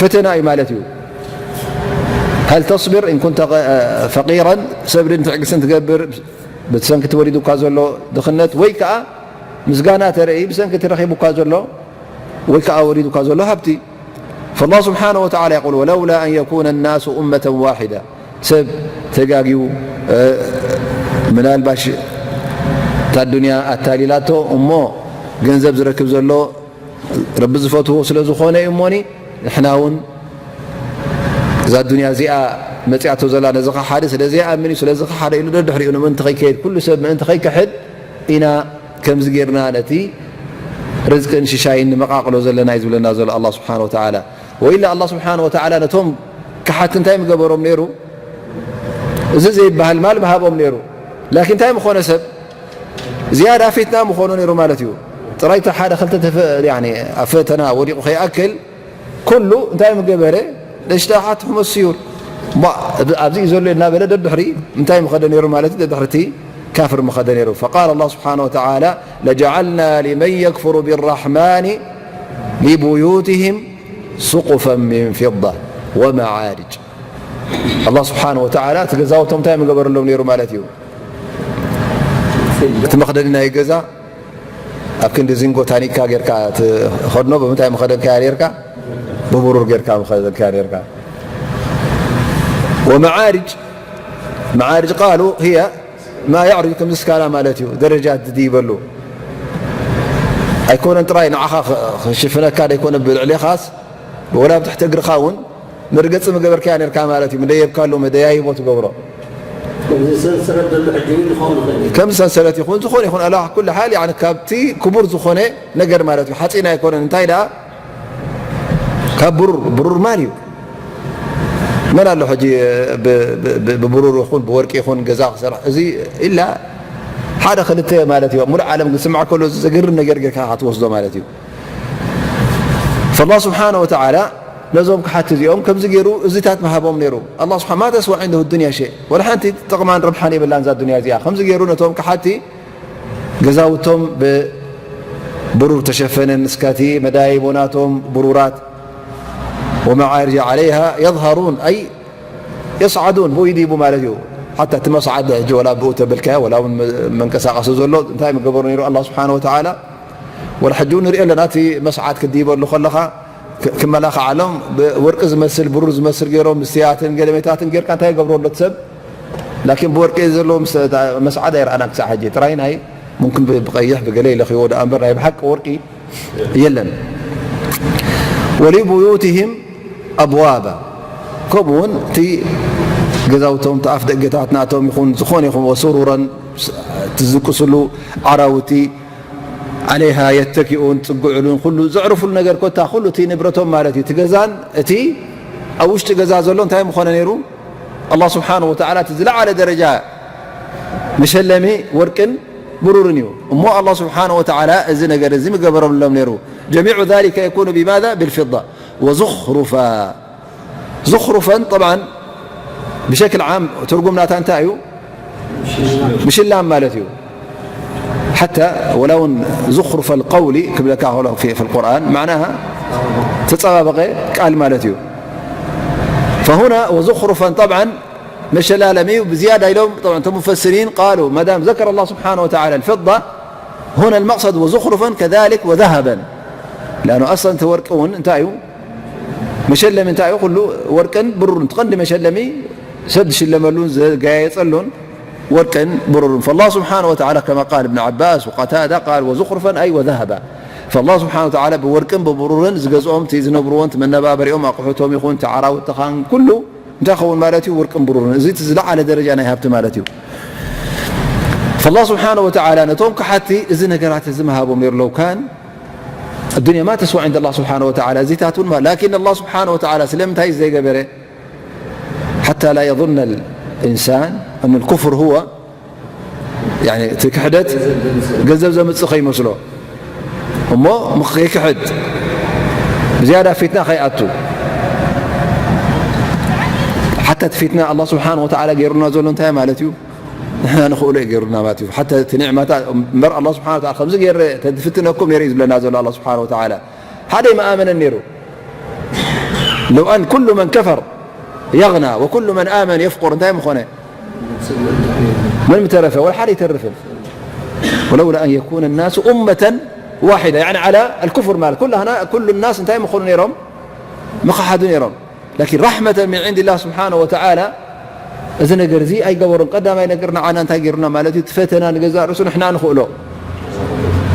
ፈተና እዩ ማለት እዩ። هل تصبر إن كنت فقيرا؟ ሰብርን ትዕግስትን ትገብር ብሰንኪ እቲ ወሪዱካ ዘሎ ድኽነት፣ ወይ ከኣ ምስጋና ተርኢ ብሰንኪ እቲ ረኺቡካ ዘሎ ወይ ከኣ ወሪዱካ ዘሎ ሃብቲ? فالله سبحانه وتعالى يقول: ولولا أن يكون الناس أمة واحدة. ሰብ ተጋግዩ፣ እ፣ ምናልባሽ እታ ዱንያ ኣታሊላቶ እሞ ገንዘብ ዝረክብ ዘሎ ረቢ ዝፈትዎ ስለ ዝኾነ እዩ እሞኒ፣ ንሕና እውን እዛ ዱንያ እዚኣ መጺኣቶ ዘላ ነዚ ከሓዲ ስለ ዘይኣምን እዩ፣ ስለዚ ከሓደ ኢሉ ደድሕሪኡ ንምእንቲ ከይከይድ፣ ኩሉ ሰብ ምእንቲ ከይከሕድ ኢና ከምዚ ጌርና ነቲ ርዝቅን ሽሻይን ንመቓቕሎ ዘለና እዩ ዝብለና ዘሎ ኣላህ ስብሓነ ወተዓላ። ወኢላ ኣላህ ስብሓነ ወተዓላ ነቶም ከሓቲ እንታይ ምገበሮም ነይሩ? እዚ ዘይበሃል ማል ምሃቦም ነይሩ። ላኪን እንታይ ምኾነ ሰብ ዝያዳ ፊትና ምኾኖ ነይሩ ማለት እዩ። ጥራይ እቲ ሓደ ክልተ ተፈ-፣ ያኒ ኣብ ፈተና ወዲቑ ከይኣክል ኩሉ እንታይ ምገበረ? ንእሽተሓት ሕመስ ስዩር። እሞ ኣብዚ እዩ ዘሎ እናበለ ደድሕሪ እንታይ ምኸደ ነይሩ ማለት እዩ? ደድሕሪ እቲ ካፍር ምኸደ ነይሩ። فقال الله سبحانه وتعالى: لجعلنا لمن يكفر بالرحمن لبيوتهم سقفا من فضة ومعارج. ኣላህ ስብሓነ ወተዓላ እቲ ገዛውቶም እንታይ ምገበረሎም ነይሩ ማለት እዩ? እቲ መኽደኒ ናይ ገዛ ኣብ ክንዲ ዚንጎ ታኒካ ጌርካ ትኸድኖ፣ ብምንታይ መኸደንካያ ኔርካ? ብብሩር ጌርካ መኸደንካያ ኔርካ። ወመዓርጅ፣ መዓርጅ ቃሉ ህየ ማ ያዕርጅ፣ ከምዚ ስካላ ማለት እዩ፣ ደረጃት ዝድይበሉ። ኣይኮነን ጥራይ ንዓኻ ኽ-፣ ክሽፍነካ ደይኮነ፣ ብልዕሌኻስ ወላ ብትሕቲ እግርኻ እውን መርገጺ ምገበርካያ ኔርካ ማለት እዩ። መደየብካሉ መደያይቦ ትገብሮ። ከምዚ ሰንሰለት ዘሎ ሕጂ እውን ክኸውን ይኽእል እዩ። ከምዚ ሰንሰለት ይኹን ዝኾነ ይኹን፣ ኣላ ኩሉ ሓል፣ ያኒ፣ ካብቲ ክቡር ዝኾነ ነገር ማለት እዩ። ሓፂን ኣይኮነን። እንታይ ደኣ? ካብ ብሩር፣ ብሩር ማል እዩ። መን ኣሎ ሕጂ ብ-፣ ብ-፣ ብ-፣ ብብሩር ይኹን ብወርቂ ይኹን ገዛ ክሰርሕ? እዚ ኢላ ሓደ ክልተ ማለት እዩ። ሙሉእ ዓለም ክስማዕ ከሎ፣ እዚ ዘገርም ነገር ጌርካ ክትወስዶ ማለት እዩ። ፈላህ ስብሓነ ወተዓላ ነዞም ክሓቲ እዚኦም ከምዚ ገይሩ እዚታት ምሃቦም ነይሩ። ኣላህ ስብሓ-፣ ማ ተስዋ ዒንደሁ ዱንያ ሸይ፣ ወላ ሓንቲ ጥቕማን ረብሓን የብላን እዛ ዱንያ እዚኣ። ከምዚ ገይሩ ነቶም ክሓቲ ገዛውቶም ብብሩር ተሸፈነን፣ እስካቲ መዳይቦ ናቶም ብሩራት፣ ወመዓርጀ ዓለይሃ የዝሃሩን፣ ኣይ የስዓዱን፣ ብኡ ይድይቡ ማለት እዩ። ሓታ እቲ መስዓድ ሕጂ ወላ ብኡ ተበልካዮ፣ ወላ እውን መ-፣ መንቀሳቐሲ ዘሎ፣ እንታይ ምገበሩ ነይሩ ኣላህ ስብሓነ ወተዓላ? ወላ ሕጂ እውን ንሪኦ ኣለና፣ እቲ መስዓድ ክድይበሉ ከለኻ ክ-፣ ክመላኽዓሎም ብወርቂ ዝመስል፣ ብሩር ዝመስል ገይሮም፣ መስትያትን ገለሜታትን ጌርካ እንታይ ይገብሮ ኣሎ እቲ ሰብ? ላኪን ብወርቂ ዘለዎ ምስ-፣ መስዓድ ኣይረኣናን ክሳዕ ሕጂ። ጥራይ ናይ ሙምክን ብ-፣ ብቐይሕ ብገለ ይለኽይዎ ደኣ እምበር ናይ ብሓቂ ወርቂ የለን። ወሊቡዩትህም ኣብዋባ፣ ከምኡ እውን እቲ ገዛውቶም፣ እቲ ኣፍ ደገታት ናቶም ይኹን ዝኾነ ይኹን፣ ወሱሩረን፣ ትዝቅስሉ ዓራውቲ፣ ዓለይሃ የተኪኡን፣ ጽግዕሉን፣ ኩሉ ዘዕርፉሉ ነገር ኮታ፣ ኩሉ እቲ ንብረቶም ማለት እዩ። እቲ ገዛን እቲ ኣብ ውሽጢ ገዛ ዘሎ እንታይ ምኾነ ነይሩ? ኣላህ ስብሓነሁ ወተዓላ እቲ ዝለዓለ ደረጃ መሸለሚ ወርቅን ብሩርን እዩ። እሞ ኣላህ ስብሓነሁ ወተዓላ እዚ ነገር እዚ ምገበረሎም ነይሩ። ጀሚዑ ዛሊከ የኩኑ ቢማዛ? ቢልፊዳ ወዙኽሩፋ። ዙኽሩፈን፣ ጠብዓን፣ ብሸክል ዓም ትርጉም ናታ እንታይ እዩ? ምሽላም ማለት እዩ። ሓታ ወላ እውን ዙኽሩፈል ቀውሊ ክብለካ ከሎ ፊ፣ ፊል ቁርኣን፣ ማዕናሃ ተጸባበቐ ቃል ማለት እዩ። ፈሁና ወዙኽሩፈን፣ ጠብዓን፣ መሸላለም እዩ። ብዝያዳ ኢሎም፣ ጠብዓን፣ እቶም ሙፈስሪን ቃሉ፣ ማዳም ዘከረ ኣላህ ስብሓነሁ ወተዓላ ኣልፊዳ፣ ሁና ልመቅሰድ ወዙኽሩፈን ከዛሊክ ወዘሃበን። ላኣኑ ኣስለን እቲ ወርቂ እውን እንታይ እዩ? መሸለሚ እንታይ እዩ? ኩሉ ወርቅን ብሩርን። እቲ ቀንዲ መሸለሚ ሰብ ዝሽለመሉን ዘጋየጸሉን ወርቅን ብሩርን። ፈላህ ስብሓነሁ ወተዓላ ከማ ቃል እብን ዓባስ ወቀታዳ ቃል ወዙኽሩፈን ኣይ ወዘሃባ። ፈላህ ስብሓነሁ ወተዓላ ብወርቅን ብብሩርን ዝገዝኦም፣ እቲ ዝነብርዎን፣ እቲ መነባበሪኦም፣ ኣቑሑቶም ይኹን፣ እቲ ዓራውትኻን ኩሉ እንታይ ኸውን ማለት እዩ? ወርቅን ብሩርን። እዚ እቲ ዝለዓለ ደረጃ ናይ ሃብቲ ማለት እዩ። ፈላህ ስብሓነሁ ወተዓላ ነቶም ከሓቲ እዚ ነገራት እዚ ምሃቦም ነይሩ። ለው ካን ኣዱንያ ማ ተስዋ ዒንደ ኣላህ ስብሓነሁ ወተዓላ፣ እዚታት እውን ማ-፣ ላኪን ኣላህ ስብሓነሁ ወተዓላ ስለምንታይ እዩ ዘይገበረ? ሓታ ላ የظነ ልኢንሳን ኣን ልኩፍር ሁወ፣ ያኒ እቲ ክሕደት ገንዘብ ዘምጽእ ከይመስሎ፣ እሞ ምኽ-፣ ከይክሕድ፣ ብዝያዳ ፊትና ከይኣቱ። ሓታ እቲ ፊትና ኣላህ ስብሓነሁ ወተዓላ ገይሩና ዘሎ እንታይ ማለት እዩ? ንሕና ንኽእሎ እዩ ገይሩና ማለት እዩ። ሓታ እቲ ኒዕማታት እምበር ኣላህ ስብሓነሁ ወተዓላ ከምዚ ገይረ ተዝፍትነኩም ነይረ እዩ ዝብለና ዘሎ ኣላህ ስብሓነሁ ወተዓላ። ሓደ ኣይምኣመነን ነይሩ። ለው ኣን ኩሉ መን ከፈር የግና ወኩሉ መን ኣመን የፍቁር፣ እንታይ ምኾነ? መን ምተረፈ? ወላ ሓደ ኣይተርፍን። ወለውላ ኣን የኩነ ናሱ ኡመተን ዋሒዳ፣ ያኒ ዓላ ኣልኩፍር ማለት ኩላህና፣ ኩሉ ናስ እንታይ ምኾኑ ነይሮም? ምኸሓዱ ነይሮም። ላኪን ራሕመተን ሚን ዒንዲላህ ስብሓነሁ ወተዓላ እዚ ነገር እዚ ኣይገበሮን። ቀዳማይ ነገር ንዓና እንታይ ገይሩና ማለት እዩ? እቲ ፈተና ንገዛእ ርእሱ ንሕና ንኽእሎ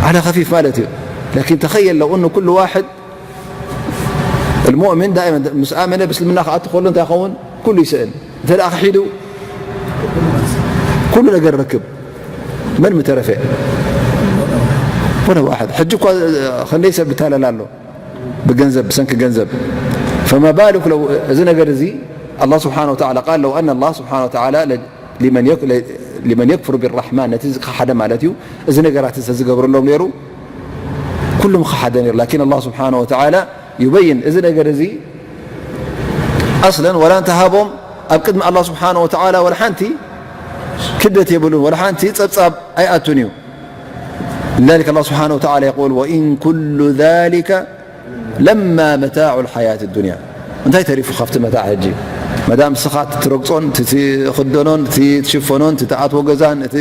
ዓላ ከፊፍ ማለት እዩ። ላኪን ተኸየል ለው እኑ ኩሉ ዋሕድ المؤمن دائما ምስ ኣመነ ብእስልምና ክኣቱ ከሎ እንታይ ይኸውን? ኩሉ ይስእን። እንተ ደኣ ክሒዱ ኩሉ ነገር ርክብ። መን ምተረፈ? ወለ ዋሕድ። ሕጂ እኳ ክንደይ ሰብ ብታለል ኣሎ ብገንዘብ፣ ብሰንኪ ገንዘብ። ፈማ ባሉክ ለው፣ እዚ ነገር እዚ ኣላህ ስብሓነ ወተዓላ ቃል ለው ኣነ ኣላህ ስብሓነ ወተዓላ ለ-፣ ሊመን የክ-፣ ለ-፣ ሊመን የክፍሩ ቢራሕማን፣ ነቲ ዝኸሓደ ማለት እዩ። እዚ ነገራት እንተ ዝገብረሎም ነይሩ፣ ኩሉም ኸሓደ ነይሩ። ላኪን ኣላህ ስብሓነ ወተዓላ ዩበይን፣ እዚ ነገር እዚ ኣስለን ወላ እንተሃቦም ኣብ ቅድሚ ኣላህ ስብሓነ ወተዓላ ወላ ሓንቲ ክብደት የብሉን፣ ወላ ሓንቲ ጸብጻብ ኣይኣቱን እዩ። لذلك الله سبحانه وتعالى يقول وإن كل ذلك لما متاع الحياة الدنيا. እንታይ ተሪፉ ካብቲ መታዕ ሕጂ? መዳም ንስኻ እቲ ትረግጾን፣ እቲ ትኽደኖን፣ እቲ ትሽፈኖን፣ እቲ ትኣትዎ ገዛን፣ እቲ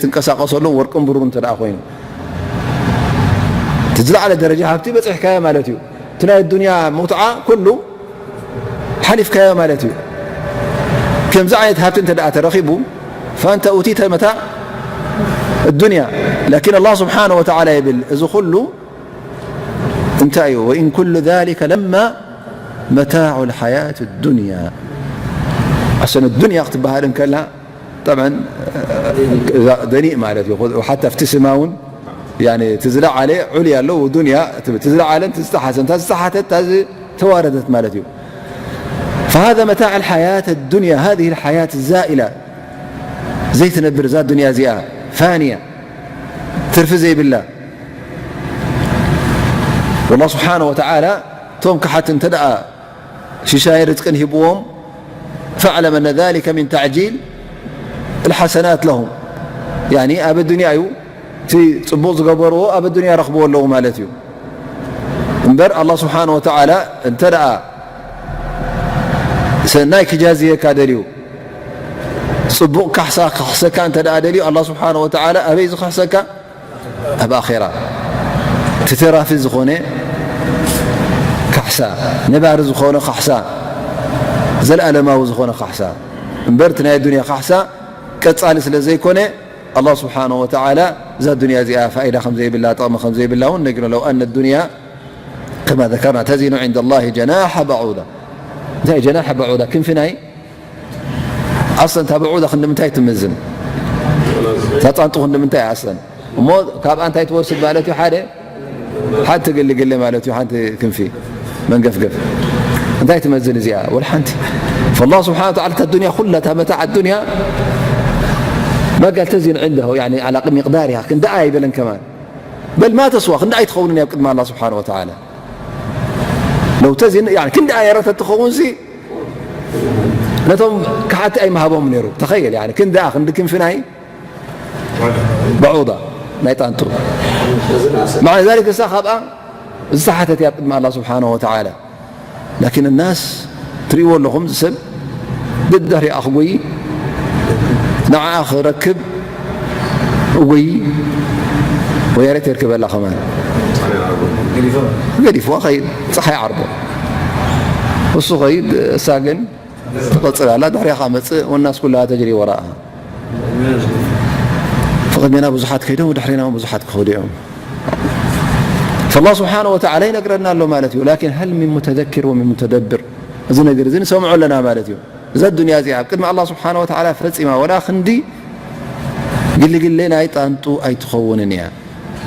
ትንቀሳቐሰሉን ወርቅን ብሩርን እንተ ደኣ ኮይኑ፣ እቲ ዝለዓለ ደረጃ ሃብቲ በጺሕካዮ ማለት እዩ። እቲ ናይ ኣዱንያ ሙትዓ ኩሉ ሓሊፍካዮ ማለት እዩ። ከምዚ ዓይነት ሃብቲ እንተ ደኣ ተረኺቡ፣ فأنت أوتيت متاع الدنيا. لكن الله سبحانه وتعالى ይብል፣ እዚ ኩሉ እንታይ እዩ? وإن كل ذلك لما متاع الحياة الدنيا. ኣሰን ዱንያ ክትበሃል እንከላ፣ ጠብዐን፣ እዛ ደኒእ ማለት እዩ። ሓታ ኣብቲ ስማ እውን፣ ያኒ፣ እቲ ዝለዓለ ዑልያ ኣለዎ፣ ዱንያ ትብል። እቲ ዝለዓለ፣ እቲ ዝተሓሰ፣ እንታ ዝተሓተት፣ እታ ዝተዋረደት ማለት እዩ። فهذا متاع الحياة الدنيا، هذه الحياة الزائلة. ዘይትነብር እዛ ዱንያ እዚኣ፣ ፋንያ፣ ትርፊ ዘይብላ። والله سبحانه وتعالى እቶም ክሓት እንተ ደኣ ሽሻይ ርዝቅን ሂብዎም፣ فاعلم أن ذلك من تعجيل الحسنات لهم. ያኒ ኣብ ኣዱንያ እዩ እቲ ጽቡቕ ዝገበርዎ ኣብ ኣዱንያ ረኽብዎ ኣለዉ ማለት እዩ። እምበር ኣላህ ስብሓነ ወተዓላ እንተ ደኣ ሰናይ ክጃዝየካ ደልዩ፣ ጽቡቕ ካሕሳ ክኽሕሰካ እንተ ደኣ ደልዩ፣ ኣላህ ስብሓነ ወተዓላ ኣበይ ዝኽሕሰካ? ኣብ ኣኼራ። እቲ ተራፊ ዝኾነ ካሕሳ፣ ነባሪ ዝኾነ ካሕሳ፣ ዘለኣለማዊ ዝኾነ ካሕሳ። እምበር እቲ ናይ ኣዱንያ ካሕሳ ቀጻሊ ስለ ዘይኮነ፣ ኣላህ ስብሓነሁ ወተዓላ እዛ ዱንያ እዚኣ ፋኢዳ ከም ዘይብላ፣ ጥቕሚ ከም ዘይብላ እውን ነጊሩ። ለው ኣነ ዱንያ ከማ ዘከርና ተዚኑ ዒንደ ላሂ ጀናሓ በዑዳ። እንታይ ጀናሓ በዑዳ? ክንፊ ናይ ኣስለን እታ በዑዳ ክንዲ ምንታይ ትምዝን? እታ ጣንጡ ክንዲ ምንታይ ኣስለን? እሞ ካብኣ እንታይ ትወስድ ማለት እዩ? ሓደ፣ ሓንቲ ግልግለ ማለት እዩ፣ ሓንቲ ክንፊ መንገፍገፍ። እንታይ ትመዝን እዚኣ? ወላ ሓንቲ። ፈላህ ስብሓነ ወተዓላ እታ ዱንያ ኩላ፣ እታ መታዕ ዱንያ ما قال تزن عنده، يعني على مقدارها، ክንዲ ኣይበለን ከማን። በል ማ ተስዋ፣ ክንዲ ኣይትኸውንን እያ ኣብ ቅድሚ ኣላህ ስብሓነ ወተዓላ። ለው ተዚን፣ ያኒ ክንዲ ኣየረ ተትኸውን ሲ ነቶም ክሓቲ ኣይምሃቦም ነይሩ። ተኸየል፣ ያኒ ክንዲ ኣ፣ ክንዲ ክንፊ ናይ በዑዳ፣ ናይ ጣንጡ። መዓ ዛሊክ እሳ ካብኣ ዝተሓተት እያ ኣብ ቅድሚ ኣላህ ስብሓነሁ ወተዓላ። ላኪን ናስ ትርእይዎ ኣለኹም፣ ሰብ ደድሕሪኣ ክጎይ፣ ንዓኣ ክረክብ እጎይ፣ ወያሬት የርክበላ ከማን። ገዲፍዋ ኸይድ፣ ፀሓይ ዓርቦ። እሱ ኸይድ፣ እሳ ግን ትቐፅል ኣላ፣ ድሕሪኻ መፅእ፣ ወናስ ኩላ ተጅሪ ወራኣ። ፈቐድሜና ብዙሓት ከይዶም፣ ድሕሪና እውን ብዙሓት ክኸዱ እዮም። ፈላህ ስብሓነ ወተዓላ ይነግረና ኣሎ ማለት እዩ። ላኪን ሀል ሚን ሙተዘኪር ወሚን ሙተደብር፣ እዚ ነገር እዚ ንሰምዖ ኣለና ማለት እዩ። እዛ ዱንያ እዚኣ ኣብ ቅድሚ ኣላህ ስብሓነ ወተዓላ ፈጺማ ወላ ክንዲ ግልግሌ ናይ ጣንጡ ኣይትኸውንን እያ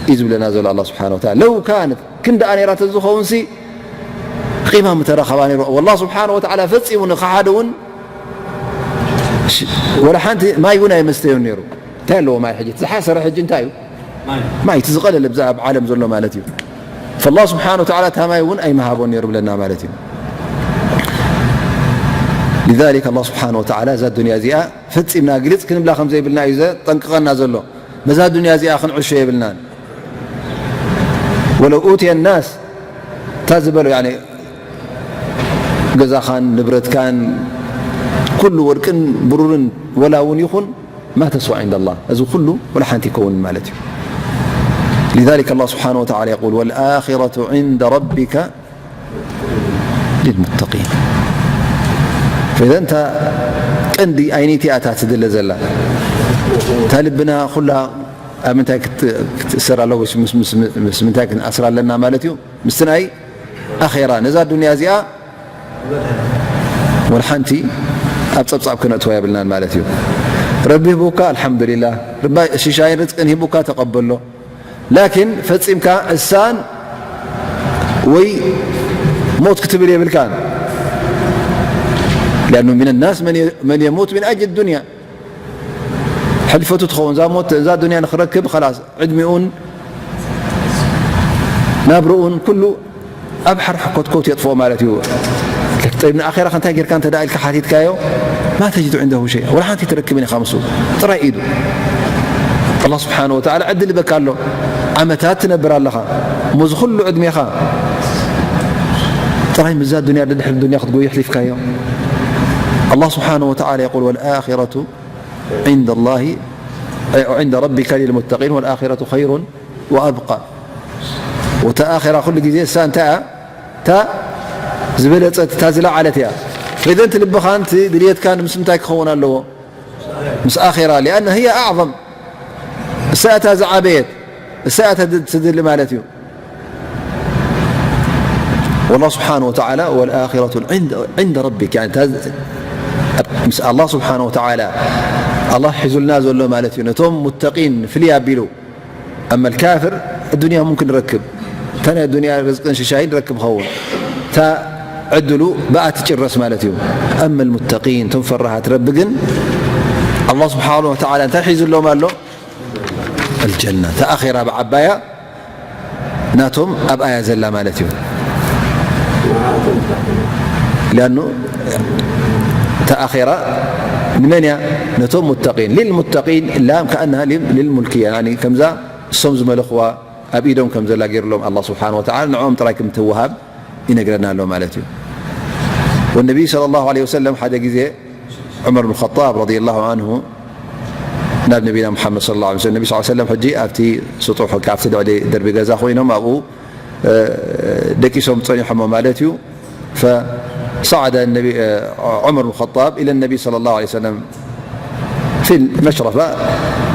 እዩ ዝብለና ዘሎ ኣላህ ስብሓነ ወተዓላ። ለው ካነት ክንዲ ኣኔራ ተዝኸውን ሲ ቂማ ምተረኸባ ነይሩ። ወላህ ስብሓነ ወተዓላ ፈጺሙ ንኸሓደ እውን ሽ-፣ ወላ ሓንቲ ማይ እውን ኣይመስተዮን ነይሩ። እንታይ ኣለዎ ማይ ሕጂ? እቲ ዝሓሰረ ሕጂ እንታይ እዩ? ማይ። ማይ፣ እቲ ዝቐለለ ብዛ ኣብ ዓለም ዘሎ ማለት እዩ። ፈላህ ስብሓነ ወተዓላ እታ ማይ እውን ኣይምሃቦን ነይሩ ብለና ማለት እዩ። ሊዛሊክ ኣላህ ስብሓነ ወተዓላ እዛ ዱንያ እዚኣ ፈጺምና ግልጽ ክንብላ ከም ዘይብልና እዩ ዘጠንቅቐና ዘሎ። በዛ ዱንያ እዚኣ ክንዕሾ የብልናን። ወለው ኡትየ ናስ፣ እታ ዝበሎ፣ ያኒ፣ ገዛኻን ንብረትካን ኩሉ ወርቅን ብሩርን ወላ እውን ይኹን፣ ማ ተስዋ ዒንደ ኣላህ፣ እዚ ኩሉ ወላ ሓንቲ ይከውን ማለት እዩ። ሊዛሊክ ኣላህ ስብሓነ ወተዓላ የቁል፣ ወልኣኺረቱ ዒንደ ረቢከ ሊልሙተቂን። ፈኢዘን እታ ቀንዲ ኣይነይቲ እያ እታ ትድለ ዘላ? እታ ልብና ኩላ ኣብ ምንታይ ክት-፣ ክትእሰር ኣለዎ? ምስ፣ ምስ፣ ምስ፣ ምስ ምንታይ ክንኣስራ ኣለና ማለት እዩ? ምስቲ ናይ ኣኼራ። ነዛ ዱንያ እዚኣ ወላ ሓንቲ ኣብ ጸብጻብ ከነእትዋ የብልናን ማለት እዩ። ረቢ ሂቡካ፣ ኣልሓምዱሊላህ። ረቢ ሽሻይን ርዝቅን ሂቡካ፣ ተቐበሎ። ላኪን ፈጺምካ እሳን ወይ ሞት ክትብል የብልካን። لأنه من الناس من ي- من يموت من أجل الدنيا. ሕልፈቱ ትኸውን እዛ ሞት፣ እዛ ዱንያ ንኽረክብ ኸላስ ዕድሚኡን ናብርኡን ኩሉ ኣብ ሓር ኮትኮት የጥፍኦ ማለት እዩ። ጠይብ ንኣኼራ ከ እንታይ ጌርካ እንተ ደኣ ኢልካ ሓቲትካዮ፣ ما تجد عنده شيئا፣ ወላ ሓንቲ ትረክብን ኢኻ ምስኡ ጥራይ ኢዱ። ኣላህ ስብሓነ ወተዓላ ዕድል ይበካ ኣሎ። ዓመታት ትነብር ኣለኻ። እሞ እዚ ኩሉ ዕድሜኻ ጥራይ ምስዛ ዱንያ፣ ደድሕሪ ዱንያ ክትጎዩ ኣሕሊፍካዮ። ኣላህ ስብሓነ ወተዓላ የቁል፣ والآخرة عند الله، عند ربك للمتقين والآخرة خير وأبقى። ወታ ኣኼራ ኩሉ ግዜ እሳ እንታይ እያ? እታ ዝበለጸት፣ እታ ዝለዓለት እያ። ኢዘን እቲ ልብኻን እቲ ድልየትካን ምስ ምንታይ ክኸውን ኣለዎ? ምስ ኣኼራ። لأن هي أعظم። እሳ እታ ዝዓበየት፣ እሳ እታ ትድሊ ማለት እዩ። والله سبحانه وتعالى، والآخرة عند، عند ربك، يعني، እታ ዝ-፣ ምስ ኣላህ ስብሓነ ወተዓላ ኣላህ ሒዙልና ዘሎ ማለት እዩ። ነቶም ሙተቂን ፍልይ ኣቢሉ። أما الكافر، الدنيا ممكن ይረክብ፣ እታ ናይ ዱንያ ርዝቅን ሽሻይን ይረክብ ኸውን፣ እታ ዕድሉ ብኣ ትጭረስ ማለት እዩ። أما المتقين، እቶም ፈራሃት ረቢ ግን ኣላህ ስብሓነ ወተዓላ እንታይ ሒዙሎም ኣሎ? الجنة። እታ ኣኼራ ብዓባያ ናቶም ኣብኣያ ዘላ ማለት እዩ። لأنه እታ ኣኼራ ንመን እያ? ነቶም ሙተቂን። للمتقين، لام كأنها لل-، للملكية، يعني ከምዛ እሶም ዝመለኽዋ ኣብ ኢዶም ከም ዘላ ገይሩሎም ኣላህ ስብሓነ ወተዓላ ንዕኦም ጥራይ ከም ትወሃብ ይነግረና ኣሎ ማለት እዩ። والنبي صلى الله عليه وسلم ሓደ ግዜ ዑመር ብን ኸጣብ ረዲየላሁ ዐንሁ ናብ ነቢና ሙሓመድ ሰለላሁ ዐለይሂ ወሰለም፣ ነቢ ሰለላሁ ዐለይሂ ወሰለም ሕጂ ኣብቲ ስጡሕ፣ ኣብቲ ልዕሊ ደርቢ ገዛ ኮይኖም ኣብኡ፣ እ፣ ደቂሶም ጸኒሖሞ ማለት እዩ። فصعد النبي، እ፣ ዑመር ብን ኸጣብ إلى النبي صلى الله عليه وسلم في المشرفة.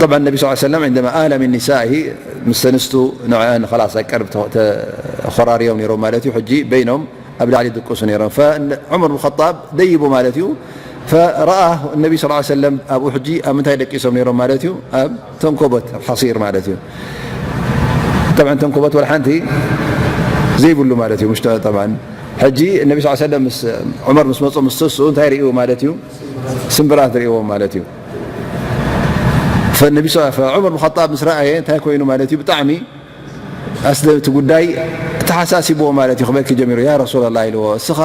طبعا النبي صلى الله عليه وسلم عندما آل من نسائه، ምስ ኣንስቱ ንዕአን ኸላስ ቀርብ ተ-፣ ተኾራርዮም ነይሮም ማለት እዩ። ሕጂ በይኖም ኣብ ላዕሊ ድቅሱ ነይሮም። ፈ-፣ ዑመር ብን ኸጣብ ደይቡ ማለት እዩ። فرآه النبي صلى الله عليه وسلم ኣብኡ ሕጂ ኣብ ምንታይ ደቂሶም ነይሮም ማለት እዩ? ኣብ ተንኮበት፣ ኣብ ሓሲር ማለት እዩ። طبعا ተንኮበት ወላ ሓንቲ ዘይብሉ ማለት እዩ። مش طبعا ሕጂ النبي صلى الله عليه وسلم ምስ ዑመር ምስ መጹ ምስ ተስኡ እንታይ ርእዩ ማለት እዩ? ስምብራት ርእዎም ማለት እዩ። فالنبي صلى الله عليه وسلم ዑመር ብን ኸጣብ ምስ ረኣየ እንታይ ኮይኑ ማለት እዩ? ብጣዕሚ ኣስለ-፣ እቲ ጉዳይ ተሓሳሲብዎ ማለት እዩ። ክበኪ ጀሚሩ፣ ያ ረሱላላህ ኢልዎ፣ እስኻ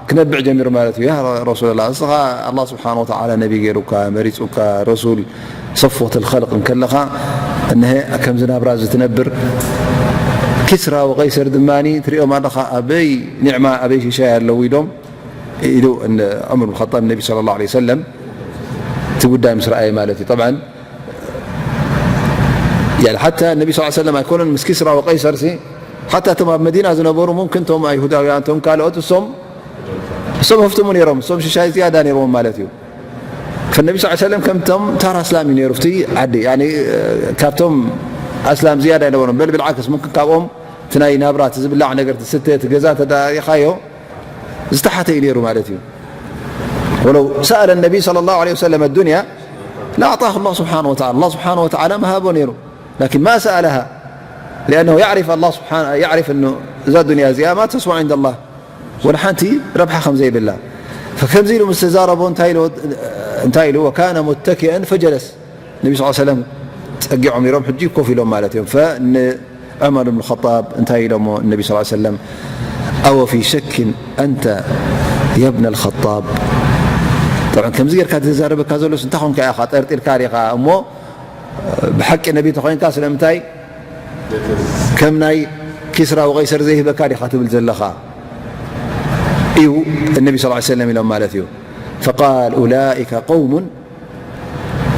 ክነብዕ ጀሚሩ ማለት እዩ። ያ ረሱላላህ፣ እስኻ ኣላህ ስብሓነ ወተዓላ ነቢ ገይሩካ፣ መሪጹካ፣ ረሱል ሰፍወተል ኸልቅ እንከለኻ፣ እነሀ ከምዚ ናብራ እዚ ትነብር፣ ኪስራ ወቀይሰር ድማ ትሪኦም ኣለኻ፣ ኣበይ ኒዕማ፣ ኣበይ ሽሻይ ኣለዉ ኢሎም ኢሉ ን-፣ ዑመር ብን ኸጣብ ነቢ ሰለላሁ ዐለይሂ ወሰለም እቲ ጉዳይ ምስ ረኣየ ማለት እዩ። ጠብዓን ያኒ ሓታ ነቢ ስ ሰለም ኣይኮነን ምስ ኪስራ ወቀይሰር ሲ ሓታ እቶም ኣብ መዲና ዝነበሩ ሙምክን እቶም ኣይሁዳውያን እቶም ካልኦት እሶም እሶም ሃፍትሙ ነይሮም እሶም ሽሻይ ዝያዳ ነይርዎም ማለት እዩ። ፈነቢ ስ ሰለም ከምቶም ታራ ኣስላም እዩ ነይሩ። እቲ ዓዲ ያኒ ካብቶም ኣስላም ዝያዳ ኣይነበሮም። በል ብልዓክስ ሙምክን ካብኦም እቲ ናይ ናብራ እቲ ዝብላዕ ነገር እቲ ስተ እቲ ገዛ ተዳሪኻዮ ዝተሓተ እዩ ነይሩ ማለት እዩ። ወለው ሰኣለ ነቢ ሰለላሁ ዐለይሂ ወሰለም ኣዱንያ ለኣዕጣሁ ላህ ስብሓነ ወተዓላ ኣላህ ስብሓነ ወተዓላ ምሃቦ ነይሩ። ላኪን ማ ሰኣለሃ ሊኣነሁ ያዕሪፍ ኣላህ ስብሓነ ያዕሪፍ እኑ እዛ ዱንያ እዚኣ ማ ተስዋ ዕንደ ላህ ወላ ሓንቲ ረብሓ ከም ዘይብላ። ፈከምዚ ኢሉ ምስ ተዛረቦ እንታይ ኢሉ እንታይ ኢሉ ወካነ ሙተኪአን ፈጀለስ ነቢ ስ ሰለም ጸጊዖም ነይሮም ሕጂ ኮፍ ኢሎም ማለት እዮም። ፈንዑመር ብን ኸጣብ እንታይ ኢሎሞ ነቢ ስ ሰለም ኣወ ፊ ሸክን ኣንተ የብነ ልኸጣብ። ጠብዓን ከምዚ ጌርካ ዝዛረበካ ዘሎስ እንታይ ኾንካ ኢኻ ጠርጢርካ ዲኻ እሞ ብሓቂ ነቢ ተኾይንካ ስለምንታይ ከም ናይ ኪስራ ወቀይሰር ዘይህበካ ዲኻ ትብል ዘለኻ እዩ ነቢ ስ ሰለም ኢሎም ማለት እዩ። ፈቃል ኡላኢከ ቀውሙን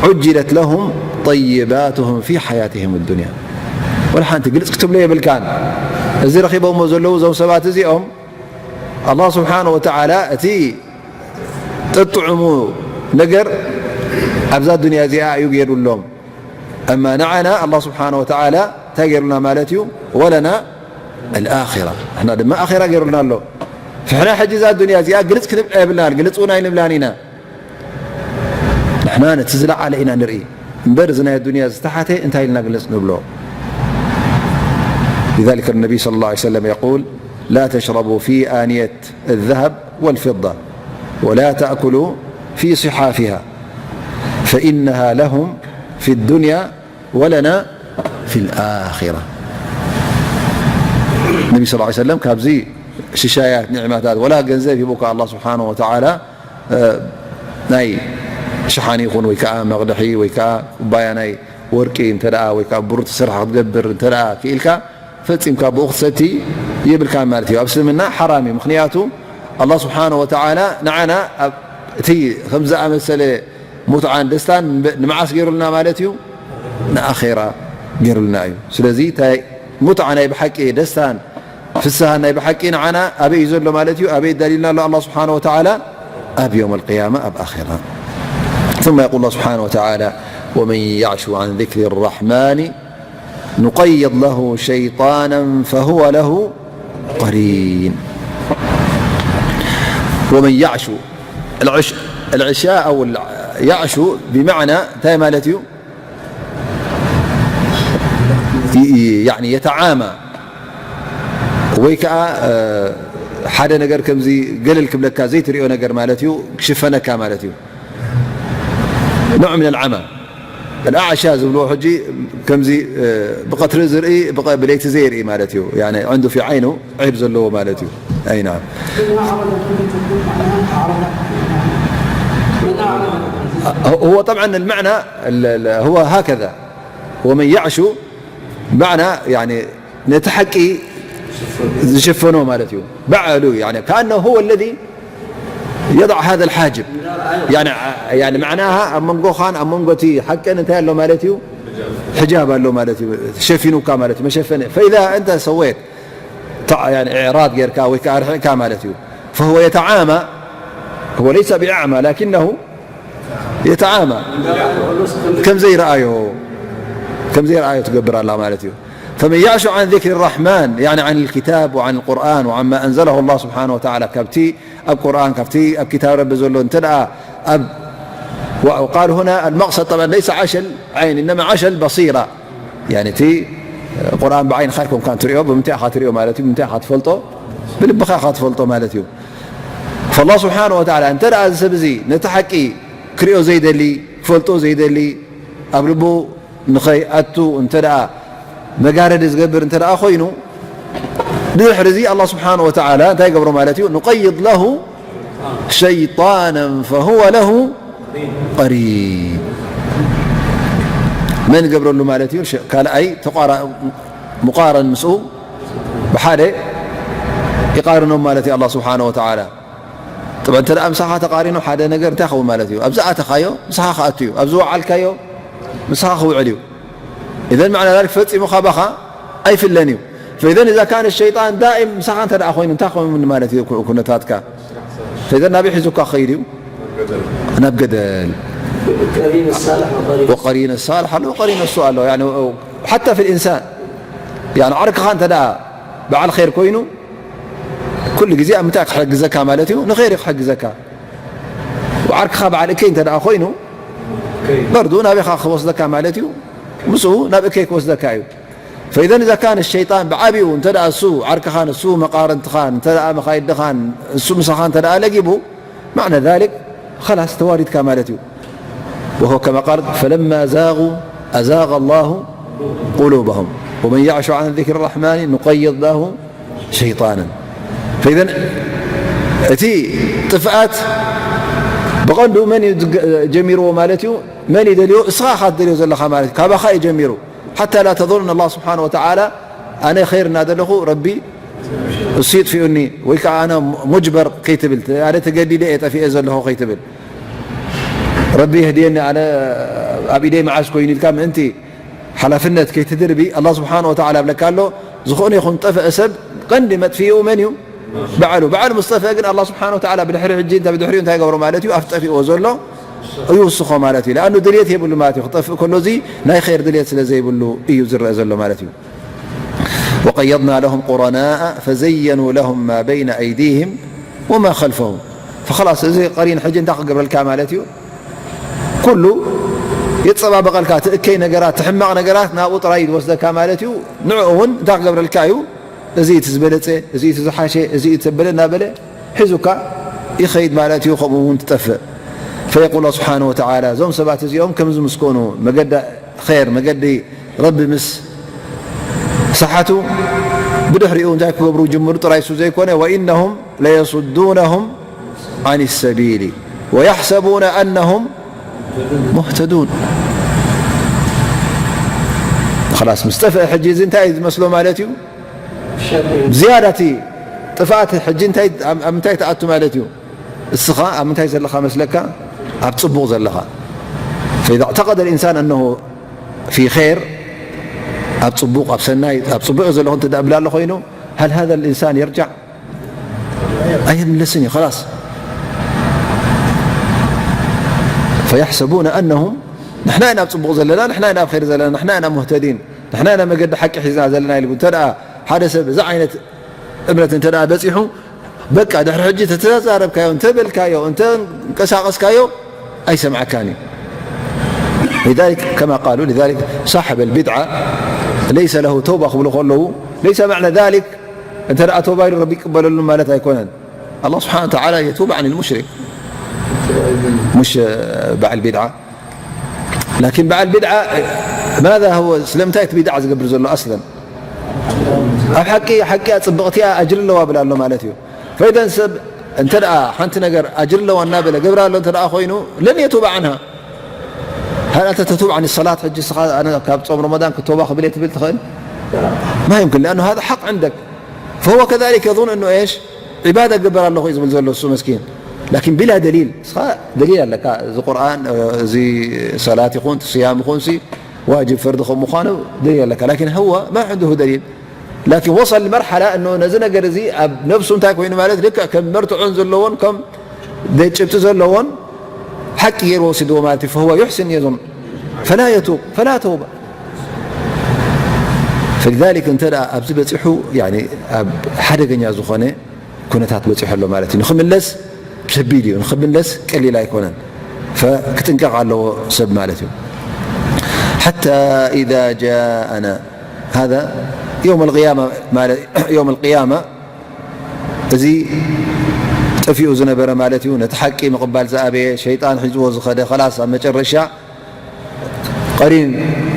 ዑጅለት ለሁም ጠይባትሁም ፊ ሓያትህም ዱንያ። ወላ ሓንቲ ግልጽ ክትብሎ የብልካን። እዚ ረኺቦሞ ዘለዉ እዞም ሰባት እዚኦም ኣላህ ስብሓነ ወተዓላ እቲ ጥጥዑሙ ነገር ኣብዛ ዱንያ እዚኣ እዩ ገይሩሎም። ኣማ ንዓና ኣላህ ስብሓነ ወተዓላ እንታይ ገይሩልና ማለት እዩ? ወለና ኣልኣኺራ፣ ንሕና ድማ ኣኺራ ገይሩልና ኣሎ። ፍሕና ሕጂ እዛ ዱንያ እዚኣ ግልጽ ክንብላ የብልናን፣ ግልጽ እውን ኣይንብላን ኢና። ንሕና ነቲ ዝለዓለ ኢና ንርኢ እምበር፣ እዚ ናይ ኣዱንያ ዝተሓተ እንታይ ኢልና ግልጽ ንብሎ? لذلك النبي صلى الله عليه وسلم يقول: لا تشربوا في آنية الذهب والفضة، ولا تأكلوا في صحافها، فإنها لهم في الدنيا ولنا في الآخرة. النبي صلى الله عليه وسلم ካብዚ ሽሻያት ኒዕማታት፣ ወላ ገንዘብ ሂቡካ ኣላህ ስብሓነሁ ወተዓላ፣ እ፣ ናይ ሸሓኒ ይኹን ወይ ከዓ መቕድሒ ወይ ከዓ ኩባያ ናይ ወርቂ እንተ ደኣ ወይ ከዓ ብሩር ተሰርሐ ክትገብር እንተ ደኣ ክኢልካ፣ ፈጺምካ ብኡ ክትሰቲ የብልካን ማለት እዩ። ኣብ እስልምና ሓራም እዩ። ምኽንያቱ ኣላህ ስብሓነሁ ወተዓላ ንዓና ኣብ እቲ ከምዚ ዝኣመሰለ ሙትዓን ደስታን ንመዓስ ገይሩልና ማለት እዩ? ንኣኼራ ገይሩልና እዩ። ስለዚ እታይ ሙትዓ ናይ ብሓቂ ደስታን ፍስሃን ናይ ብሓቂ ንዓና ኣበይ እዩ ዘሎ ማለት እዩ? ኣበይ ኣዳልዩልና ኣሎ ኣላህ ስብሓነሁ ወተዓላ? ኣብ የውመል ቅያማ፣ ኣብ ኣኼራ። ثم يقول الله سبحانه وتعالى: ومن يعش عن ذكر الرحمن نقيض له شيطانا فهو له قرين. ومن يعش، العش-، العشاء أو الع-، يعش بمعنى እንታይ ማለት እዩ? ي-، ي-، يعني يتعامى ወይ ከዓ፣ እ፣ ሓደ ነገር ከምዚ ገለል ክብለካ ዘይትሪኦ ነገር ማለት እዩ፣ ክሽፈነካ ማለት እዩ። نوع من العمى. الأعشى ዝብልዎ ሕጂ ከምዚ፣ እ፣ ብቐትሪ ዝርኢ፣ ብቐ-፣ ብለይቲ ዘይርኢ ማለት እዩ። يعني عنده في عينه عيب ዘለዎ ማለት እዩ። أي نعم. هو طبعًا المعنى ال-، ال-، هو هكذا. ومن يعش معنى يعني ነቲ ሓቂ ዝሽፈኖ ማለት እዩ። ባዕሉ يعني كأنه هو الذي يضع هذا الحاجب. يعني، يعني معناها ኣብ መንጎኻን ኣብ መንጎ እቲ ሓቅን እንታይ ኣሎ ማለት እዩ? ሕጃብ ኣሎ ማለት እዩ። ሸፊኑካ ማለት እዩ። መሸፈኒ። فإذا أنت سويت ታ-، يعني إعراض ጌርካ ወይ ከዓ ርሒቕካ ማለት እዩ። فهو يتعامى، هو ليس بأعمى لكنه يتعامى. ከም ዘይረኣዮ፣ ከም ዘይረኣዮ ትገብር ኣላ ማለት እዩ። فمن يعش عن ذكر الرحمن، يعني عن الكتاب وعن القرآن وعما أنزله الله سبحانه وتعالى، ካብቲ ኣብ ቁርኣን፣ ካብቲ ኣብ ክታብ ረቢ ዘሎ እንተ ደኣ ኣብ، وقال هنا المقصد طبعًا ليس عشا العين، إنما عشا البصيرة. يعني እቲ ቁርኣን ብዓይንኻ ኣይኮንካን ትሪኦ፣ ብምንታይ ኢኻ ትሪኦ ማለት እዩ? ብምንታይ ኢኻ ትፈልጦ? ብልብኻ ኢኻ ትፈልጦ ማለት እዩ። فالله سبحانه وتعالى እንተ ደኣ እዚ ሰብ እዚ ነቲ ሓቂ ክሪኦ ዘይደሊ፣ ክፈልጦ ዘይደሊ፣ ኣብ ልቡ ንኸይኣቱ እንተ ደኣ መጋረዲ ዝገብር እንተ ደኣ ኮይኑ፣ ድሕሪ እዚ ኣላህ ስብሓነሁ ወተዓላ እንታይ ይገብሮ ማለት እዩ? نقيض له شيطانا فهو له قرين. መን ይገብረሉ ማለት እዩ? ሸ-፣ ካልኣይ ተቋራ-፣ ሙቃረን ምስኡ ብሓደ ይቃርኖም ማለት እዩ ኣላህ ስብሓነሁ ወተዓላ። ጥብዐ እንተ ደኣ ምሳኻ ተቃሪኑ ሓደ ነገር እንታይ ይኸውን ማለት እዩ? ኣብዚ ኣተኻዮ ምሳኻ ክኣቱ እዩ። ኣብዚ ወዓልካዮ ምሳኻ ክውዕል እዩ። إذن معنى ذلك ፈጺሙ ካባኻ ኣይፍለን እዩ። فإذن إذا كان الشيطان دائم ምሳኻ እንተ ደኣ ኮይኑ እንታይ ክኸውን ማለት እዩ ኩ-፣ ኩነታትካ? فإذن ናበይ ሒዙካ ክኸይድ እዩ? ናብ ገደል። قرين الصالح وقرين وقرين الصالح ኣሎ، وقرين السوء ኣሎ። يعني حتى في الإنسان، يعني ዓርክኻ እንተ ደኣ በዓል ኸይር ኮይኑ ኩሉ ግዜ ኣብ ምንታይ ክሕግዘካ ማለት እዩ? ንኸይር እዩ ክሕግዘካ። ዓርክኻ በዓል እከይ እንተ ደኣ ኮይኑ በርዱ ናበይኻ ክወስደካ ማለት እዩ? ምስኡ ናብ እከይ ክወስደካ እዩ። فإذا إذا كان الشيطان ብዓቢኡ እንተ ደኣ እሱ ዓርክኻን እሱ መቃርንትኻን እንተ ደኣ መኻይድኻን እሱ ምሳኻ እንተ ደኣ ለጊቡ معنى ذلك خلاص ተዋሪድካ ማለት እዩ። وهو كما قال: فلما زاغوا أزاغ الله قلوبهم ومن يعش عن ذكر الرحمن نقيض له شيطانا. فإذا እቲ ጥፍኣት ብቐንዱ መን እዩ ዝገ-፣ ጀሚርዎ ማለት እዩ? መን እዩ ደልዮ? እስኻ ኢኻ ትደልዮ ዘለኻ ማለት እዩ። ካባኻ እዩ ጀሚሩ። حتى لا تظن الله سبحانه وتعالى ኣነ ኸይር እናደለኹ ረቢ እሱ ይጥፊኡኒ ወይ ከዓ ኣነ ሙጅበር ከይትብል፣ ኣነ ተገዲደ እየ ጠፊኤ ዘለኹ ከይትብል፣ ረቢ የህድየኒ ኣነ ኣብ ኢደይ መዓስ ኮይኑ ኢልካ ምእንቲ ሓላፍነት ከይትድርቢ ኣላህ ስብሓነ ወተዓላ ይብለካ ኣሎ። ዝኾነ ይኹን ጠፍአ ሰብ ቀንዲ መጥፊኡ መን እዩ? ባዕሉ። ባዕሉ ምስ ጠፍአ ግን ኣላህ ስብሓነ ወተዓላ ብድሕሪ ሕጂ እንተ ብድሕሪኡ እንታይ ይገብሮ ማለት እዩ? ኣብቲ ጠፊእዎ ዘሎ ይውስኾ ማለት እዩ። ለኣኑ ድልየት የብሉ ማለት እዩ። ክጠፍእ ከሎ እዚ ናይ ኸይር ድልየት ስለ ዘይብሉ እዩ ዝረአ ዘሎ ማለት እዩ። وقيضنا لهم قرناء فزينوا لهم ما بين أيديهم وما خلفهم فخلاص እዚ ቀሪን ሕጂ እንታይ ክገብረልካ ማለት እዩ? ኩሉ የጸባበቐልካ፣ እቲ እከይ ነገራት፣ እቲ ሕማቕ ነገራት ናብኡ ጥራይ እዩ ዝወስደካ ማለት እዩ። ንዕኡ እውን እንታይ ክገብረልካ እዩ? እዚ እቲ ዝበለጸ፣ እዚ እቲ ዝሓሸ፣ እዚ እቲ ዘበለ እናበለ ሒዙካ ይኸይድ ማለት እዩ። ከምኡ እውን ትጠፍእ። ፈየቁል ስብሓነ ወተዓላ፣ እዞም ሰባት እዚኦም ከም ዝምስኮኑ፣ መገዲ ኸይር፣ መገዲ ረቢ ምስ ሰሓቱ፣ ብድሕሪኡ እንታይ ክገብሩ ጅምሩ ጥራይ እሱ ዘይኮነ፣ ወኢነሁም ለየሱዱነሁም ዓን ሰቢሊ ወየሕሰቡነ ኣነሁም ሙህተዱን። ኸላስ ምስ ጠፍአ ሕጂ እዚ እንታይ እዩ ዝመስሎ ማለት እዩ? ዝያዳ እቲ ጥፍኣት ሕጂ እንታይ፣ ኣብ፣ ኣብ ምንታይ ትኣቱ ማለት እዩ? እስኻ ኣብ ምንታይ ዘለኻ መስለካ? ኣብ ጽቡቕ ዘለኻ። فإذا اعتقد الإنسان أنه في خير، ኣብ ጽቡቕ፣ ኣብ ሰናይ፣ ኣብ ጽቡቕ ዘለኹ እንተ ደኣ ብላ ኣሎ ኮይኑ፣ هل هذا الإنسان يرجع؟ ኣይምለስን እዩ፣ خلاص. فيحسبون أنهم، ንሕና ኢና ኣብ ጽቡቕ ዘለና፣ ንሕና ኢና ኣብ ኸይር ዘለና፣ ንሕና ኢና ሙህተዲን፣ ንሕና ኢና መገዲ ሓቂ ሒዝና ዘለና ኢሉ እንተ ደኣ ሓደ ሰብ እዚ ዓይነት እምነት እንተ ደኣ በጺሑ፣ በቃ ድሕሪ ሕጂ ተተዛረብካዮ፣ እንተ በልካዮ፣ እንተ እንቀሳቐስካዮ ኣይሰምዓካን እዩ። لذلك كما قالوا، لذلك صاحب البدعة ليس له توبة ክብሉ ከለዉ، ليس معنى ذلك እንተ ደኣ ተውባ ኢሉ ረቢ ይቅበለሉ ማለት ኣይኮነን። الله سبحانه وتعالى يتوب عن المشرك، مش በዓል ቢድዓ። ላኪን በዓል ቢድዓ ማذا هو፣ ስለምንታይ እቲ ቢድዓ ዝገብር ዘሎ ኣስለን? ኣብ ሓቂ፣ ሓቂ እያ፣ ጽብቕቲ እያ፣ ኣጅሪ ኣለዋ ብላ ኣሎ ማለት እዩ። ፈኢዘን ሰብ እንተ ደኣ ሓንቲ ነገር ኣጅሪ ኣለዋ እናበለ ገብራ ኣሎ እንተ ደኣ ኮይኑ፣ ለን የቱበ ዓንሃ። هل أنت تتوب عن الصلاة؟ ሕጂ እስኻ ኣነ ካብ ጾም ረመዳን ክቶባ ክብል እየ ትብል ትኽእል? ما يمكن، لأنه هذا حق عندك. فهو كذلك يظن أنه إيش؟ عبادة ክገብር ኣለኹ እዩ ዝብል ዘሎ እሱ መስኪን። ላኪን ቢላ ደሊል፣ እስኻ ደሊል ኣለካ። እዚ ቁርኣን፣ እዚ ሰላት ይኹን፣ እቲ ስያም ይኹን፣ ሲ ዋጅብ ፈርዲ ከም ምዃኑ ደሊል ኣለካ። ላኪን هو ما عنده دليل. ላኪን وصل لمرحلة أنه ነዚ ነገር እዚ ኣብ ነብሱ እንታይ ኮይኑ ማለት፣ ልክዕ ከም መርትዖን ዘለዎን፣ ከም ጭብጢ ዘለዎን ሓቂ ገይሩ ወሲድዎ ማለት እዩ። فهو يحسن يظن فلا يتوب فلا توبة. فلذلك እንተ ደኣ ኣብዚ በጺሑ፣ ያኒ ኣብ ሓደገኛ ዝኾነ ኩነታት በጺሑ ኣሎ ማለት እዩ። ንኽምለስ ከቢድ እዩ፣ ንኽምለስ ቀሊል ኣይኮነን። ፈክጥንቀቕ ኣለዎ ሰብ ማለት እዩ። حتى إذا جاءنا، هذا يوم القيامة ማለት، يوم القيامة እዚ ጠፊኡ ዝነበረ ማለት እዩ። ነቲ ሓቂ ምቕባል ዝኣበየ፣ ሸይጣን ሒዝዎ ዝኸደ፣ ኸላስ ኣብ መጨረሻ ቀሪን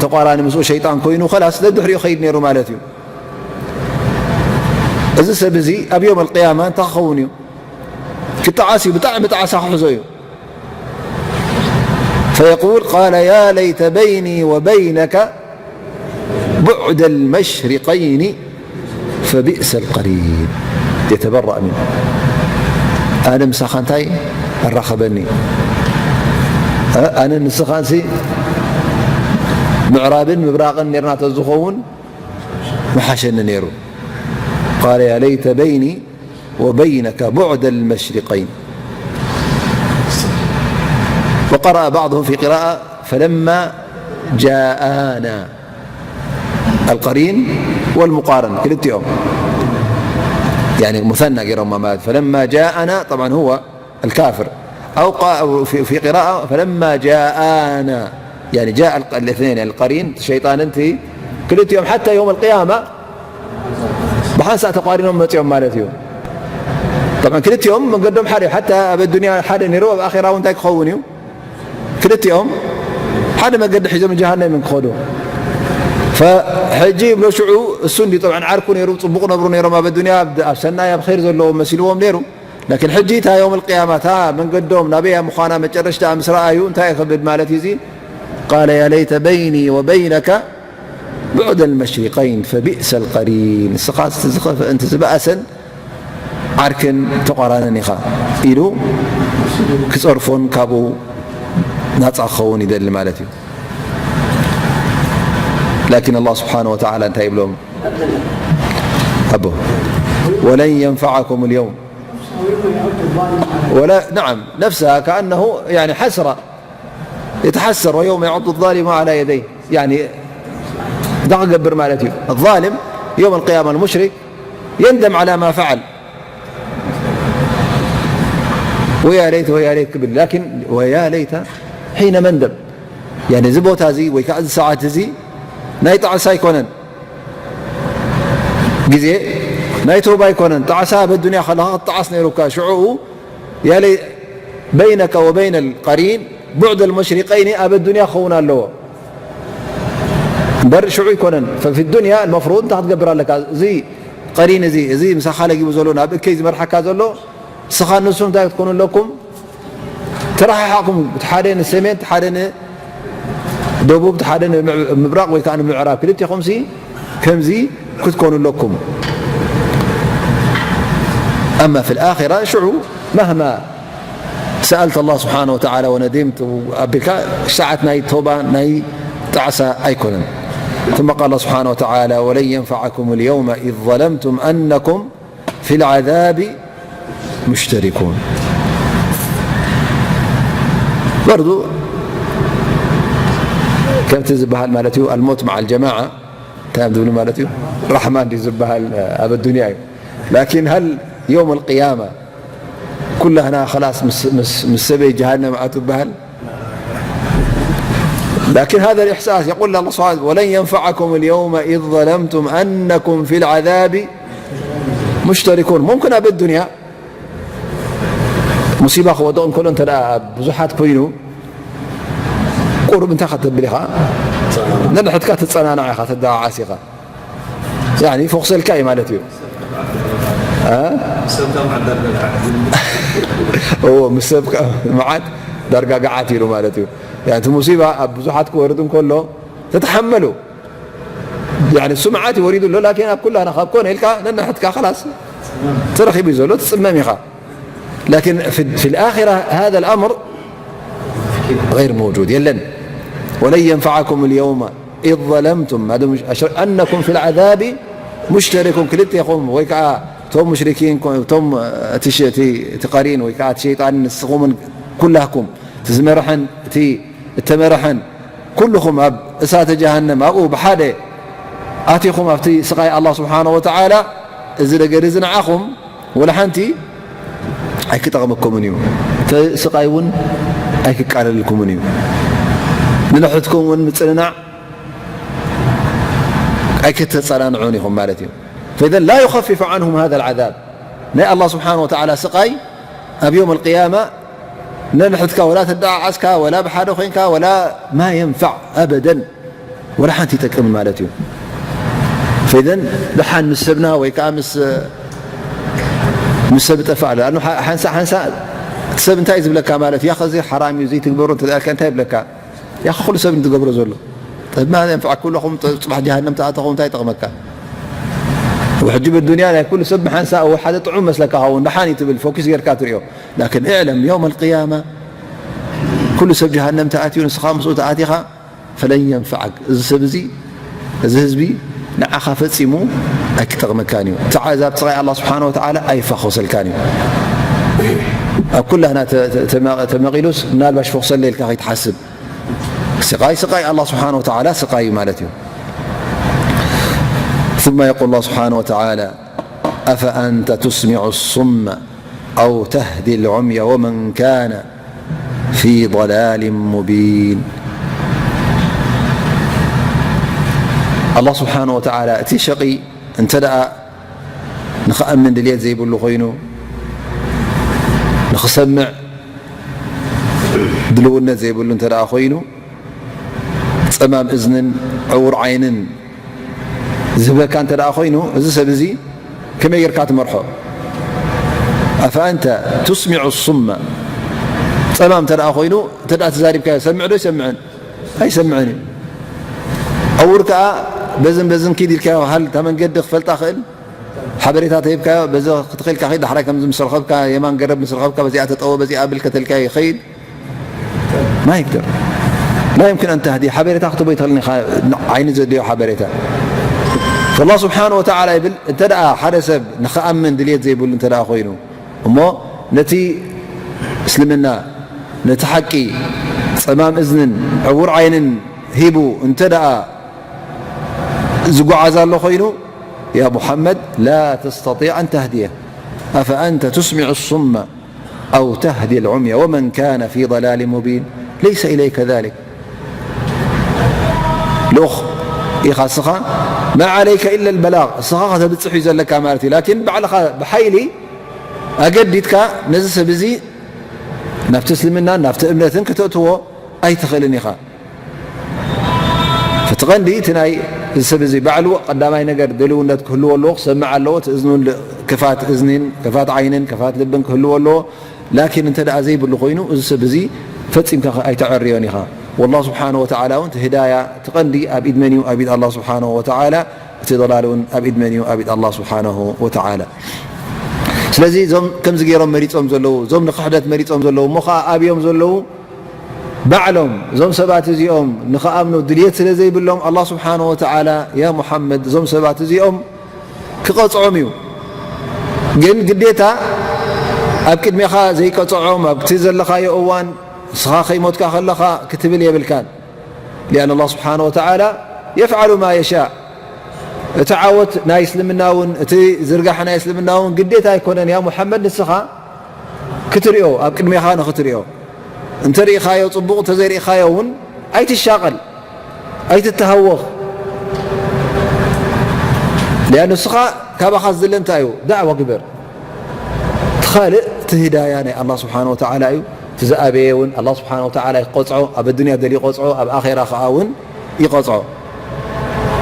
ተቋራኒ ምስኡ ሸይጣን ኮይኑ፣ ኸላስ ደድሕሪኡ ኸይድ ነይሩ ማለት እዩ። እዚ ሰብ እዚ ኣብ ዮም ኣልቅያማ እንታይ ክኸውን እዩ? ክጠዓስ እዩ፣ ብጣዕሚ ጣዕሳ ክሕዞ እዩ። فيقول قال يا ليت بيني وبينك بعد المشرقين فبئس القرين. يتبرأ منه. ኣነ ምሳኻ እንታይ ኣራኸበኒ? እ? ኣነ ንስኻንሲ ምዕራብን ምብራቕን ኔርና ተዝኸውን ምሓሸኒ ነይሩ። قال يا ليت بيني وبينك بعد المشرقين. وقرأ بعضهم في قراءة فلما جاءانا، القرين والمقارن ክልቲኦም، يعني مثنى ገይሮም ማለት، فلما جاءنا طبعا هو الكافر، أو قا-، في، في قراءة فلما جاءانا، يعني جاء الق-، الاثنين، يعني القرين شيطان أنت، ክልቲኦም حتى يوم القيامة ብሓንሳእ ተቋሪኖም መጺኦም ማለት እዩ። طبعا ክልቲኦም መንገዶም ሓደ እዩ። ሓታ ኣብ ኣዱንያ ሓደ ነይሩ፣ ኣብ ኣኼራ እውን እንታይ ክኸውን እዩ? ክልቲኦም ሓደ መገዲ ሒዞም ጀሃነም እዮም ክኸዱ። ፈሕጂ ይብሎ ሽዑ እሱ እንዲ طبعا ዓርኩ ነይሩ፣ ጽቡቕ ነብሩ ነይሮም ኣብ ኣዱንያ፣ ኣብ፣ ኣብ ሰናይ ኣብ ኸይር ዘለዎም መሲልዎም ነይሩ። ላኪን ሕጂ እታ የውም ኣልቅያማ እታ መንገዶም ናበያ ምዃና መጨረሽታ ምስ ረኣዩ እንታይ ክብል ማለት እዩ እዚ? قال يا ليت بيني وبينك بعد المشرقين فبئس القرين. ንስኻ እቲ ዝኸፍአን እቲ ዝበኣሰን ዓርክን ተቋራንን ኢኻ ኢሉ ክጸርፎን ካብኡ ናጻ ክኸውን ይደሊ ማለት እዩ። ላኪን ኣላህ ስብሓነ ወተዓላ እንታይ ይብሎም? ኣቦ ولن ينفعكم اليوم ولا، نعم، نفسها كأنه يعني حسرة، يتحسر ويوم يعض الظالم على يديه، يعني ده قبر مالتي الظالم يوم القيامة المشرك يندم على ما فعل. ويا ليت، ويا ليت كبر، لكن ويا ليت حين مندم. ያኒ እዚ ቦታ እዚ ወይ ከዓ እዚ ሰዓት እዚ ናይ ጣዕሳ ኣይኮነን፣ ግዜ ናይ ተውባ ኣይኮነን። ጣዕሳ ኣብ ኣዱንያ ከለኻ ክትጣዓስ ነይሩካ፣ ሽዑኡ ያለ በይነከ ወበይነ ቀሪን ቡዕድ ልመሽሪቀይኒ ኣብ ኣዱንያ ክኸውን ኣለዎ እምበር ሽዑ ኣይኮነን። ፈፊ ዱንያ ልመፍሩድ እንታይ ክትገብር ኣለካ? እዚ ቀሪን እዚ፣ እዚ ምሳኻ ለጊቡ ዘሎ፣ ናብ እከይ ዝመርሓካ ዘሎ፣ ንስኻ ንሱ እንታይ ክትኮኑ ኣለኩም? ተረሓሓቕኩም፣ እቲ ሓደ ንሰሜን፣ እቲ ሓደ ንደቡብ፣ እቲ ሓደ ንምብራቕ ወይ ከዓ ንምዕራብ፣ ክልቴኹምሲ ከምዚ ክትኮኑ ኣለኩም። ኣማ ፊ ልኣኺራ ሽዑ መህማ ሰኣልተ ኣላህ ስብሓነ ወተዓላ ወነዲምት ኣቢልካ ሰዓት ናይ ተውባ ናይ ጣዕሳ ኣይኮነን። ثم قال الله سبحانه وتعالى: ولن ينفعكم اليوم إذ ظلمتم أنكم في العذاب مشتركون. برضو ከምቲ ዝበሃል ማለት እዩ፣ الموت مع الجماعة እንታይ እዮም ዝብሉ ማለት እዩ? ራሕማ እንዲ ዝበሃል ኣብ ኣዱንያ እዩ። ላኪን ሃል የውም ኣልቅያማ ኩላህና ኸላስ ምስ፣ ምስ፣ ምስ ሰበይ ጀሃነም ኣቱ በሃል؟ لكن هذا الإحساس يقول الله سبحانه: ولن ينفعكم اليوم إذ ظلمتم أنكم في العذاب مشتركون. ممكن ኣብ ኣዱንያ ሙሲባ ክወድቕ እንከሎ እንተ ደኣ ኣብ ብዙሓት ኮይኑ ቁሩብ እንታይ ከተብል ኢኻ? ነንሕድካ ትጸናናዕ ኢኻ፣ ትደዓዓስ ኢኻ። ያኒ ፎኽሰልካ እዩ ማለት እዩ። እ? እዎ፣ ምስ ሰብ ከ-፣ መዓት ዳርጋ ገዓት ኢሉ ማለት እዩ። ያኒ እቲ ሙሲባ ኣብ ብዙሓት ክወርድ እንከሎ ተተሓመሉ። ያኒ እሱ መዓት እዩ ወሪዱ ኣሎ፣ ላኪን ኣብ ኩላና ካብ ኮነ ኢልካ ነንሕድካ ኸላስ ተረኺቡ እዩ ዘሎ፣ ትጽመም ኢኻ። لكن في، في الآخرة هذا الأمر غير موجود. የለን. ولن ينفعكم اليوم إذ ظلمتم أنكم في العذاب مشتركون. ክልቴኹም ወይ ከዓ እቶም ሙሽሪኪን፣ እቶም እቲ ሽ-፣ እቲ፣ እቲ ቀሪን ወይ ከዓ እቲ ሸይጣን ንስኹምን ኩላኩም እቲ ዝመርሐን እቲ እተመርሐን ኩልኹም ኣብ እሳተ ጀሃነም ኣብኡ ብሓደ ኣቲኹም ኣብቲ ስቓይ ኣላህ ስብሓነ ወተዓላ፣ እዚ ነገር እዚ ንዓኹም ወላ ሓንቲ ኣይክጠቕመኩምን እዩ። እቲ ስቓይ እውን ኣይክቃለልኩምን እዩ። ንንሕድኩም እውን ምጽንናዕ ኣይክተጸናንዑን ኢኹም ማለት እዩ። فإذا لا يخفف عنهم هذا العذاب. ናይ ኣላህ ስብሓነ ወተዓላ ስቓይ ኣብ የውም ኣልቅያማ ነንሕድካ ወላ ተደዓዓስካ ወላ ብሓደ ኮይንካ ወላ ማ የንፋዕ ኣበደን ወላ ሓንቲ ይጠቅምን ማለት እዩ። ፈኢዘን ደሓን ምስ ሰብና ወይ ከዓ ምስ፣ ምስ ሰብ ይጠፍእ ኣሎ። ኣኑ ሓ-፣ ሓንሳእ ሓንሳእ እቲ ሰብ እንታይ እዩ ዝብለካ ማለት እዩ? ያኸ እዚ ሓራም እዩ፣ እዚ ትግበሩ እንተ ደኣ ኢልካ እንታይ ይብለካ? ያኸ ኩሉ ሰብ ዝገብሮ ዘሎ። ጠብ ማዛ የንፍዓኩም ኩለኹም፣ ጥ-፣ ጽባሕ ጀሃነም ተኣተኹም እንታይ ይጠቕመካ? ሕጂ ብዱንያ ናይ ኩሉ ሰብ ብሓንሳእ ወይ ሓደ ጥዑም መስለካ ኸውን፣ ደሓን እዩ ትብል፣ ፎኪስ ጌርካ ትሪኦ። ላኪን እዕለም፣ የውም ኣልቅያማ ኩሉ ሰብ ጀሃነም ተኣትዩ፣ ንስኻ ምስኡ ተኣቲኻ፣ ፈለን የንፈዓክ። እዚ ሰብ እዚ፣ እዚ ህዝቢ ንዓኻ ፈጺሙ ኣይክጠቕመካን እዩ። እቲ ዓዛብ፣ ስቓይ ኣላህ ስብሓነ ወተዓላ ኣይፋኾሰልካን እዩ። ኣብ ኩላህና ተ-፣ ተ-፣ ተመ-፣ ተመቒሉስ፣ ምናልባሽ ፎኽሰለ ኢልካ ከይትሓስብ። ስቓይ፣ ስቓይ ኣላህ ስብሓነ ወተዓላ ስቓይ እዩ ማለት እዩ። ثم يقول الله سبحانه وتعالى: أفأنت تسمع الصم أو تهدي العمي ومن كان في ضلال مبين. ኣላህ ስብሓነ ወተዓላ እቲ ሸቒ እንተ ደኣ ንኽኣምን ድልየት ዘይብሉ ኮይኑ፣ ንኽሰምዕ ድልውነት ዘይብሉ እንተ ደኣ ኮይኑ፣ ጸማም እዝንን ዕውር ዓይንን ዝህበካ እንተ ደኣ ኮይኑ፣ እዚ ሰብ እዚ ከመይ ጌርካ ትመርሖ? أفأنت تسمع الصم. ጸማም እንተ ደኣ ኮይኑ፣ እንተ ደኣ ተዛሪብካዮ፣ ሰምዕ ዶ ይሰምዕን? ኣይሰምዕን እዩ። ዕውር ከኣ በዝን በዝን ኪድ ኢልካዮ፣ ሃልታ መንገዲ ክፈልጣ ክእል፣ ሓበሬታ ተሂብካዮ፣ በዚ ክትኽኢልካ ኺድ፣ ዳሕራይ ከምዚ ምስ ረኸብካ፣ የማን ገረብ ምስ ረኸብካ፣ በዚኣ ተጠወ፣ በዚኣ ብል ከተልካዮ ይኸይድ። ما يقدر. لا يمكن أن تهدي. ሓበሬታ ክትቦ ይትኽእልን ኢኻ፣ ዓይኒ ዘድልዮ ሓበሬታ። فالله سبحانه وتعالى ይብል፣ እንተ ደኣ ሓደ ሰብ ንኽኣምን ድልየት ዘይብሉ እንተ ደኣ ኮይኑ፣ እሞ ነቲ እስልምና፣ ነቲ ሓቂ ጸማም እዝንን ዕውር ዓይንን ሂቡ እንተ ደኣ ዝጓዓዝ ኣሎ ኮይኑ፣ يا محمد لا تستطيع أن تهديه. أفأنت تسمع الصم أو تهدي العمي ومن كان في ضلال مبين. ليس إليك ذلك. ልኡኽ ኢኻ እስኻ፣ ማ ዓለይከ ኢላ ልበላግ፣ እስኻ ከተብጽሕ እዩ ዘለካ ማለት እዩ። ላኪን ባዕልኻ ብሓይሊ ኣገዲድካ ነዚ ሰብ እዚ ናብቲ እስልምናን ናብቲ እምነትን ከተእትዎ ኣይትኽእልን ኢኻ። እቲ ቀንዲ እቲ ናይ እዚ ሰብ እዚ ባዕሉ ቀዳማይ ነገር ድልውነት ክህልዎ ኣለዎ፣ ክሰምዕ ኣለዎ፣ እቲ እዝኑን ል-፣ ክፋት እዝኒን ክፋት ዓይንን ክፋት ልብን ክህልዎ ኣለዎ። ላኪን እንተ ደኣ ዘይብሉ ኮይኑ፣ እዚ ሰብ እዚ ፈጺምካ ከ ኣይተዐርዮን ኢኻ። ወላህ ስብሓነ ወተዓላ እውን እቲ ህዳያ፣ እቲ ቀንዲ ኣብ ኢድ መን እዩ? ኣብ ኢድ ኣላህ ስብሓነሁ ወተዓላ። እቲ ضላል እውን ኣብ ኢድ መን እዩ? ኣብ ኢድ ኣላህ ስብሓነሁ ወተዓላ። ስለዚ እዞም ከምዚ ገይሮም መሪጾም ዘለዉ፣ እዞም ንኽሕደት መሪጾም ዘለዉ፣ እሞ ኸዓ ኣብዮም ዘለዉ ባዕሎም እዞም ሰባት እዚኦም ንኽኣምኑ ድልየት ስለ ዘይብሎም፣ ኣላህ ስብሓነሁ ወተዓላ፣ ያ ሙሓመድ፣ እዞም ሰባት እዚኦም ክቐጽዖም እዩ። ግን ግዴታ ኣብ ቅድሜኻ ዘይቀጽዖም፣ ኣብቲ ዘለኻዮ እዋን፣ ንስኻ ከይሞትካ ከለኻ ክትብል የብልካን። ሊኣን ኣላህ ስብሓነ ወተዓላ የፍዓሉ ማ የሻእ። እቲ ዓወት ናይ እስልምና እውን፣ እቲ ዝርጋሐ ናይ እስልምና እውን ግዴታ ኣይኮነን፣ ያ ሙሓመድ፣ ንስኻ ክትሪኦ፣ ኣብ ቅድሜኻ ንኽትሪኦ። እንተ ርኢኻዮ ጽቡቕ፣ እንተ ዘይርኢኻዮ እውን ኣይትሻቐል፣ ኣይትተሃወኽ። ሊኣን ንስኻ ካባኻ ዝድለ እንታይ እዩ? ዳዕዋ ግበር። እቲ ካልእ እቲ ህዳያ ናይ ኣላህ ስብሓነ ወተዓላ እዩ። እቲ ዝኣበየ እውን ኣላህ ስብሓነ ወተዓላ ይቆጽዖ፣ ኣብ ኣዱንያ ደልዩ ይቆጽዖ፣ ኣብ ኣኼራ ኸዓ እውን ይቆጽዖ።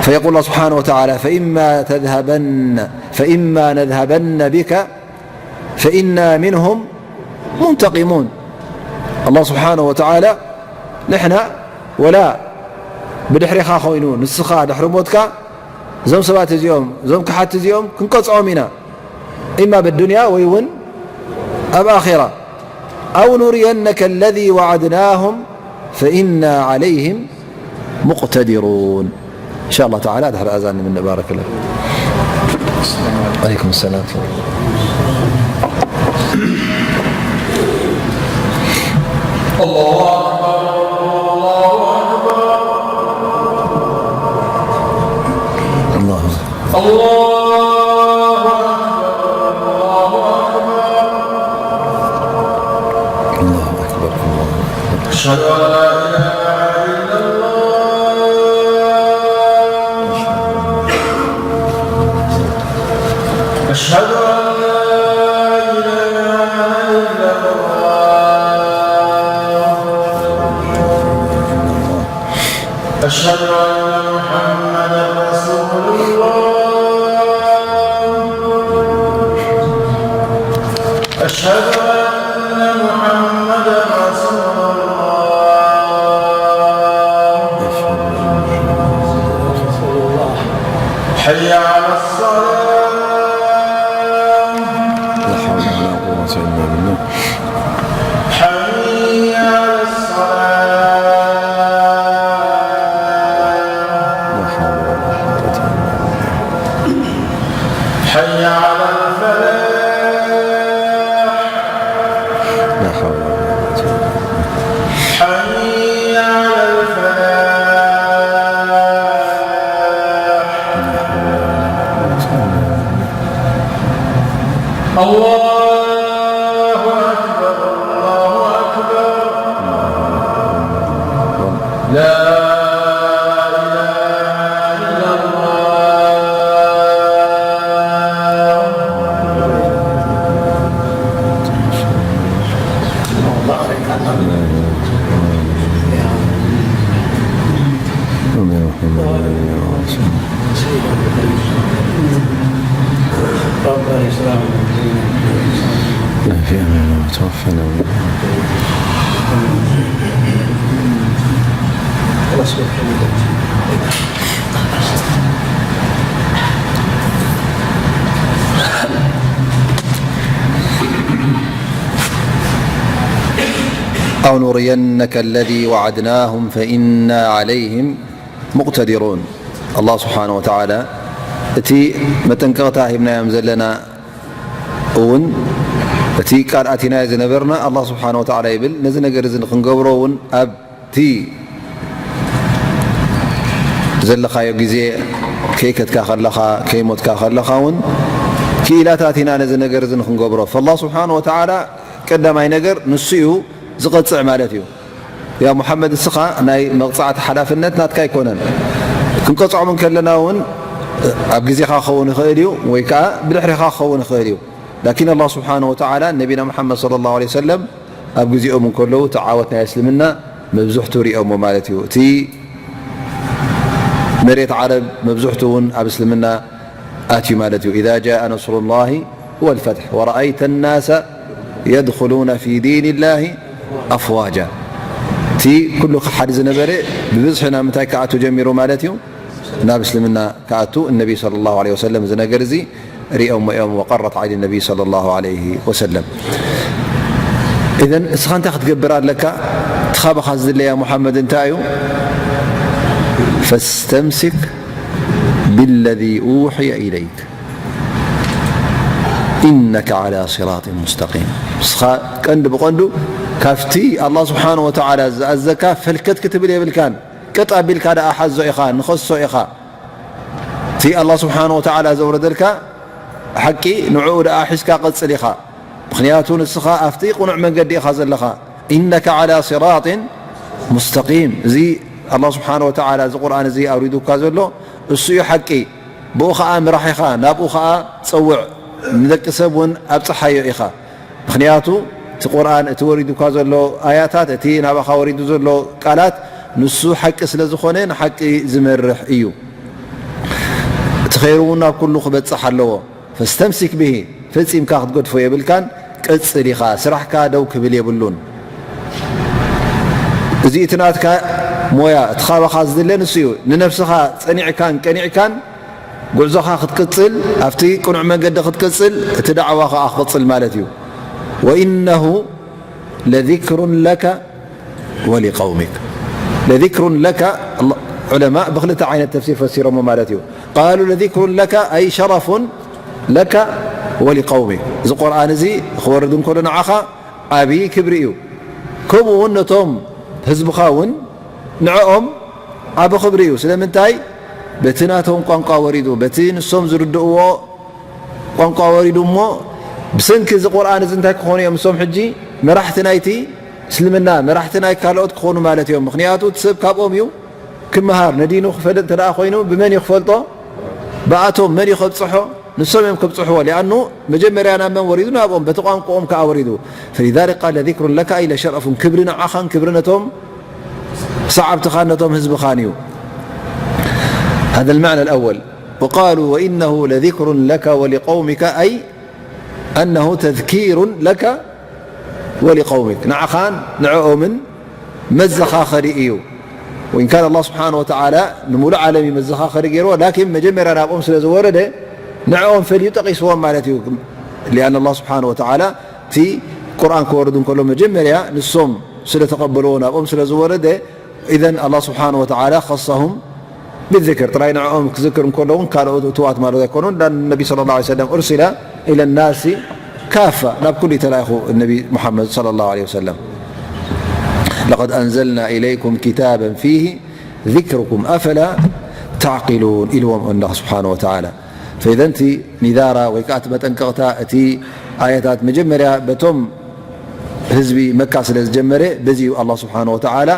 فيقول الله سبحانه وتعالى: فإما تذهبن، فإما نذهبن بك فإنا منهم منتقمون. ኣላህ ስብሓነ ወተዓላ፣ ንሕና ወላ ብድሕሪኻ ኮይኑ፣ ንስኻ ድሕሪ ሞትካ፣ እዞም ሰባት እዚኦም፣ እዞም ክሓት እዚኦም ክንቀጽዖም ኢና። ኢማ ብዱንያ ወይ እውን ኣብ ኣኼራ። أو نرينك الذي وعدناهم فإنا عليهم مقتدرون. إن شاء الله تعالى ድሕሪ ኣዛን ንምን። ባረከላህ። عليكم السلام. الله أكبر، الله أكبر. الله أكبر. الله أكبر، الله أكبر. الله أكبر، الله أكبر. أشهد أن لا إله إلا الله. أشهد أن لا إله إلا الله. أشهد أن محمدا رسول الله. أشهد أن محمدا رسول الله. حي على الصلاة. لا حول ولا قوة إلا بالله. حي على الصلاة. لا حول ولا قوة إلا بالله. حي على الفلاح. لا حول ولا قوة إلا بالله. حي على الفلاح. لا حول ولا قوة إلا بالله. الله أكبر، الله أكبر. لا إله إلا الله. ربنا إسلام. لا في أمان وتوفنا. أو نرينك الذي وعدناهم فإنا عليهم مقتدرون. ኣላህ ስብሓነ ወተዓላ እቲ መጠንቀቕታ ሂብናዮም ዘለና እውን፣ እቲ ቃል ኣቲናዮ ዝነበርና፣ ኣላህ ስብሓነ ወተዓላ ይብል፣ ነዚ ነገር እዚ ንክንገብሮ እውን ኣብቲ ዘለኻዮ ግዜ ከይከድካ ከለኻ፣ ከይሞትካ ከለኻ እውን ክኢላታት ኢና ነዚ ነገር እዚ ንክንገብሮ። ፈላህ ስብሓነ ወተዓላ ቀዳማይ ነገር ንሱ እዩ ዝቐጽዕ ማለት እዩ። ያ ሙሓመድ፣ እስኻ ናይ መቕጻዕቲ ሓላፍነት ናትካ ኣይኮነን። ክንቀጽዖም እንከለና እውን ኣብ ግዜኻ ክኸውን ይኽእል እዩ፣ ወይ ከኣ ብድሕሪኻ ክኸውን ይኽእል እዩ። ላኪን ኣላህ ስብሓነ ወተዓላ ነቢና ሙሓመድ ሰለላሁ ዐለይሂ ወሰለም ኣብ ግዜኦም እንከለዉ እቲ ዓወት ናይ እስልምና መብዝሕቱ ሪኦሞ ማለት እዩ። እቲ መሬት ዓረብ መብዝሕቱ እውን ኣብ እስልምና ኣትዩ ማለት እዩ። إذا جاء نصر الله والفتح ورأيت الناس يدخلون في دين الله أفواجا። እቲ ኩሉ ክሓድ ዝነበረ ብብዝሒ ናብ ምንታይ ክኣቱ ጀሚሩ ማለት እዩ? ናብ እስልምና ክኣቱ። እነቢ ሰለላሁ ዐለይሂ ወሰለም እዚ ነገር እዚ ሪኦሞ እዮም። وقرت عين النبي صلى الله عليه وسلم. إذن እስኻ እንታይ ክትገብር ኣለካ? እቲ ካባኻ ዝድለያ ሙሓመድ እንታይ እዩ? فاستمسك بالذي أوحي إليك إنك على صراط مستقيم. ንስኻ ቀንዲ ብቐንዱ ካብቲ ኣላህ ስብሓነ ወተዓላ ዝኣዘካ ፈልከት ክትብል የብልካን። ቀጥ ኣቢልካ ደኣ ሓዞ ኢኻ፣ ንኸሶ ኢኻ። እቲ ኣላህ ስብሓነ ወተዓላ ዘውረደልካ ሓቂ ንዕኡ ደኣ ሒዝካ ቀጽል ኢኻ። ምኽንያቱ ንስኻ ኣብቲ ቅኑዕ መንገዲ ኢኻ ዘለኻ። إنك على صراط مستقيم። እዚ ኣላህ ስብሓነ ወተዓላ እዚ ቁርኣን እዚ ኣውሪዱካ ዘሎ እሱ እዩ ሓቂ። ብኡ ኸኣ ምራሕ ኢኻ፣ ናብኡ ኸኣ ጸውዕ፣ ንደቂ ሰብ እውን ኣብጽሓዮ ኢኻ። ምኽንያቱ እቲ ቁርኣን፣ እቲ ወሪዱካ ዘሎ ኣያታት፣ እቲ ናባኻ ወሪዱ ዘሎ ቃላት ንሱ ሓቂ ስለ ዝኾነ ንሓቂ ዝመርሕ እዩ። እቲ ኸይሩ እውን ናብ ኩሉ ክበጽሕ ኣለዎ። فاستمسك به፣ ፈጺምካ ክትገድፎ የብልካን። ቀጽል ኢኻ፣ ስራሕካ ደው ክብል የብሉን። እዚ እቲ ናትካ ሞያ፣ እቲ ካባኻ ዝድለ ንሱ እዩ። ንነብስኻ ጸኒዕካን ቀኒዕካን ጉዕዞኻ ክትቅጽል፣ ኣብቲ ቅኑዕ መንገዲ ክትቅጽል፣ እቲ ዳዕዋ ኸኣ ክቕጽል ማለት እዩ። وإنه لذكر لك ولقومك. لذكر لك، ዑለማእ ብኽልተ ዓይነት ተፍሲር ፈሲሮሞ ማለት እዩ። قالوا لذكر لك أي شرف لك ولقومك። እዚ ቁርኣን እዚ ክወርድ እንከሎ ንዓኻ ዓብዪ ክብሪ እዩ። ከምኡ እውን ነቶም ህዝብኻ እውን ንዕኦም ዓቢ ክብሪ እዩ። ስለምንታይ? በቲ ናቶም ቋንቋ ወሪዱ፣ በቲ ንሶም ዝርድእዎ ቋንቋ ወሪዱ እሞ፣ ብሰንኪ እዚ ቁርኣን እዚ እንታይ ክኾኑ እዮም? እሶም ሕጂ መራሕቲ ናይቲ እስልምና፣ መራሕቲ ናይ ካልኦት ክኾኑ ማለት እዮም። ምኽንያቱ እቲ ሰብ ካብኦም እዩ ክመሃር፣ ነዲኑ ክፈልጥ እንተ ደኣ ኮይኑ፣ ብመን እዩ ክፈልጦ? ብኣቶም። መን እዩ ከብጽሖ? ንሶም እዮም ከብጽሕዎ። ሊኣኑ መጀመርያ ናብ መን ወሪዱ? ናብኦም፣ በቲ ቋንቋኦም ከኣ ወሪዱ። فلذلك قال لذكر لك أي لشرف، ክብሪ ንዓኻን ክብሪ ነቶም ሰዓብትኻን ነቶም ህዝብኻን እዩ። هذا المعنى الأول. وقالوا وإنه لذكر لك ولقومك، أي أنه تذكير لك ولقومك، ንዓኻን ንዕኦምን መዘኻኸሪ እዩ። وإن كان الله سبحانه وتعالى ንሙሉእ ዓለም እዩ መዘኻኸሪ ገይርዎ፣ ላኪን መጀመርያ ናብኦም ስለ ዝወረደ ንዕኦም ፈልዩ ጠቒስዎም ማለት እዩ። لأن الله سبحانه وتعالى እቲ ቁርኣን ክወርድ እንከሎ መጀመርያ ንሶም ስለ ተቐበልዎ ናብኦም ስለ ዝወረደ إذن الله سبحانه وتعالى خصهم بالذكر، ጥራይ ንዕኦም ክዝክር እንከሎ እውን ካልኦት እቱዋት ማለት ኣይኮኑን። لأن النبي صلى الله عليه وسلم أرسل إلى الناس كافة، ናብ ኩሉ ተላኢኹ ነቢ ሙሓመድ صلى الله عليه وسلم። لقد أنزلنا إليكم كتابا فيه ذكركم أفلا تعقلون ኢልዎም ኣምላኽ ስብሓነ ወተዓላ። فإذا እቲ ኒዛራ ወይ ከዓ እቲ መጠንቀቕታ፣ እቲ ኣያታት መጀመርያ በቶም ህዝቢ መካ ስለ ዝጀመረ፣ በዚ እዩ ኣላህ ስብሓነ ወተዓላ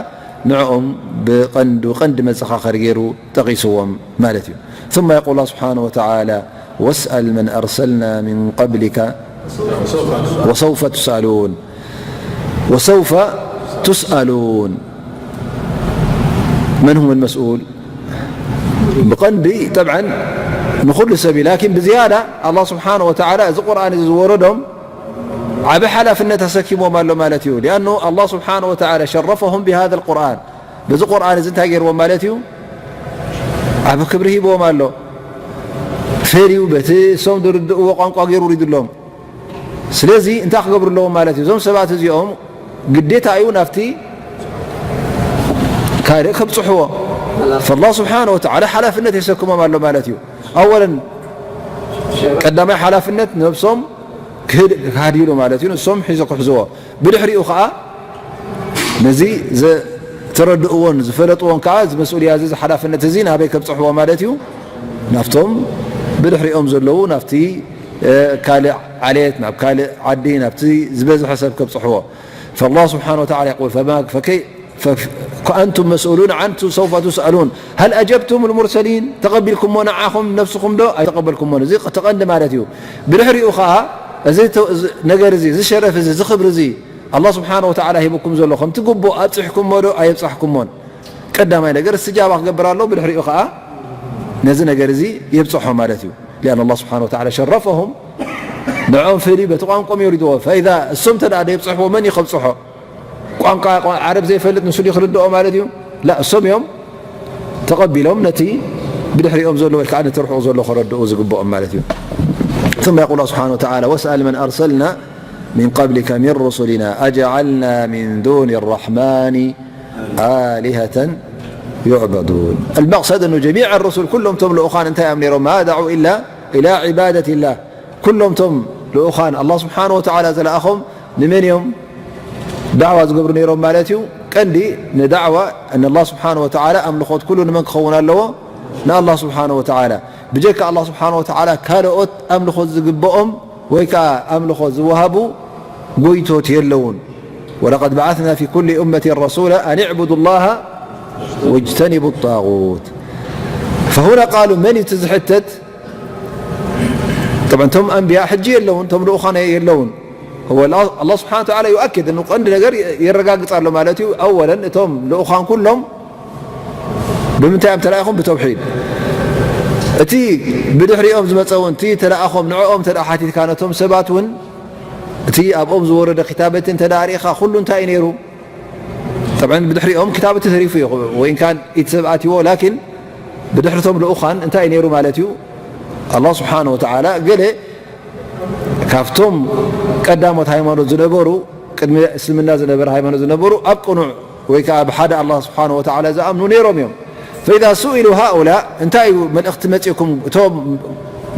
ንዕኦም ብቐንዱ ቀንዲ መዘኻኸሪ ገይሩ ጠቒስዎም ማለት እዩ። ثم يقول الله سبحانه وتعالى: واسأل من أرسلنا من قبلك وسوف تسألون. وسوف تسألون. من هم المسؤول؟ ብቐንዲ ጠብዓን ንኹሉ ሰብ እዩ። ላኪን ብዝያዳ ኣላህ ስብሓነ ወተዓላ እዚ ቁርኣን እዚ ዝወረዶም ዓቢ ሓላፍነት ኣሰኪምዎም ኣሎ ማለት እዩ። ሊኣኑ ኣላህ ስብሓነ ወተዓላ ሸረፈሁም ቢሃዛ ልቁርኣን፣ በዚ ቁርኣን እዚ እንታይ ገይርዎም ማለት እዩ? ዓቢ ክብሪ ሂብዎም ኣሎ። ፈልዩ በቲ እሶም ዝርድእዎ ቋንቋ ገይሩ ውሪዱሎም። ስለዚ እንታይ ክገብሩ ኣለዎም ማለት እዩ? እዞም ሰባት እዚኦም ግዴታ እዩ ናብቲ ካልእ ከብጽሕዎ። ፈላህ ስብሓነ ወተዓላ ሓላፍነት የሰክሞም ኣሎ ማለት እዩ። ኣወለን ቀዳማይ ሓላፍነት ነብሶም ክህድ-፣ ክሃድይሉ ማለት እዩ። ንሶም ሒዞ ክሕዝዎ። ብድሕሪኡ ከዓ ነዚ ዘ-፣ ዝተረድእዎን ዝፈለጥዎን ከዓ እዚ መስኡልያ እዚ፣ እዚ ሓላፍነት እዚ ናበይ ከብጽሕዎ ማለት እዩ? ናብቶም ብድሕሪኦም ዘለዉ፣ ናብቲ፣ እ፣ ካልእ ዓሌት፣ ናብ ካልእ ዓዲ፣ ናብቲ ዝበዝሐ ሰብ ከብጽሕዎ። فالله سبحانه وتعالى يقول: فما، فكي-، فأنتم مسؤولون عنه سوف تسألون هل أجبتم المرسلين؟ ተቐቢልኩሞ ንዓኹም ነፍስኹም ዶ ኣይተቐበልኩሞን? እዚ ተቐንዲ ማለት እዩ። ብድሕሪኡ ኸዓ እዚ ተ-፣ እዚ ነገር እዚ፣ እዚ ሸረፍ እዚ፣ እዚ ክብሪ እዚ ኣላህ ስብሓነ ወተዓላ ሂቡኩም ዘሎ ከምቲ ግቡእ ኣብፂሕኩሞ ዶ ኣየብፃሕኩሞን? ቀዳማይ ነገር እስትጃባ ክገብር ኣለዎ። ብድሕሪኡ ኸዓ ነዚ ነገር እዚ የብፅሖ ማለት እዩ። لأن الله سبحانه وتعالى شرفهم ንዕኦም ፍልይ በቲ ቋንቋኦም የውሪድዎ። فإذا እሶም እንተ ደኣ ደየብፅሕዎ መን እዩ ከብፅሖ? ቋንቋ ዓረብ ዘይፈልጥ ንሱ ድዩ ክርድኦ ማለት እዩ? ላ፣ እሶም እዮም ተቐቢሎም ነቲ ብድሕሪኦም ዘሎ ወይ ከዓ ነቲ ርሑቕ ዘሎ ከረድኡ ዝግብኦም ማለት እዩ። ثم يقول الله سبحانه وتعالى واسأل من أرسلنا من قبلك من رسلنا أجعلنا من دون الرحمن آلهة يعبدون. المقصد أنه جميع الرسل ኩሎም እቶም ልኡኻን እንታይ እዮም ነይሮም? ما دعوا إلا إلى عبادة الله. ኩሎም እቶም ልኡኻን ኣላህ ስብሓነ ወተዓላ ዝለኣኾም ንመን እዮም ዳዕዋ ዝገብሩ ነይሮም ማለት እዩ? ቀንዲ ንዳዕዋ ንኣላህ ስብሓነ ወተዓላ ኣምልኾት ኩሉ ንመን ክኸውን ኣለዎ? ንኣላህ ስብሓነ ወተዓላ። ብጀካ ኣላህ ስብሓነ ወተዓላ ካልኦት ኣምልኾት ዝግብኦም ወይ ከዓ ኣምልኾ ዝወሃቡ ጎይቶት የለውን። ولقد بعثنا في كل أمة رسولا أن اعبدوا الله واجتنبوا الطاغوت. فهنا قالوا መን እዩ እቲ ዝሕተት? طبعا እቶም ኣንብያ ሕጂ የለውን፣ እቶም ልኡኻን የለውን። هو الله، الله سبحانه وتعالى يؤكد أنه ቀንዲ ነገር የረጋግጽ ኣሎ ማለት እዩ። أولا እቶም ልኡኻን ኩሎም ብምንታይ እዮም ተላኢኹም? ብተውሒድ። እቲ ብድሕሪኦም ዝመጸ እውን፣ እቲ ተላኣኾም ንዕኦም እንተ ደኣ ሓቲትካ፣ ነቶም ሰባት እውን፣ እቲ ኣብኦም ዝወረደ ክታበት እንተ ደኣ ርኢኻ፣ ኩሉ እንታይ እዩ ነይሩ? ጠብዐን ብድሕሪኦም ክታበት ተሪፉ እዩ፣ ወይን ካን ኢድ ሰብ ኣትይዎ፣ ላኪን ብድሕርቶም ልኡኻን እንታይ እዩ ነይሩ ማለት እዩ? ኣላህ ስብሓነ ወተዓላ ገለ ካብቶም ቀዳሞት ሃይማኖት ዝነበሩ፣ ቅድሚ እስልምና ዝነበረ ሃይማኖት ዝነበሩ፣ ኣብ ቅኑዕ ወይ ከዓ ብሓደ ኣላህ ስብሓነ ወተዓላ ዝኣምኑ ነይሮም እዮም። فإذا سئلوا هؤلاء እንታይ እዩ መልእኽቲ መፂእኩም፣ እቶም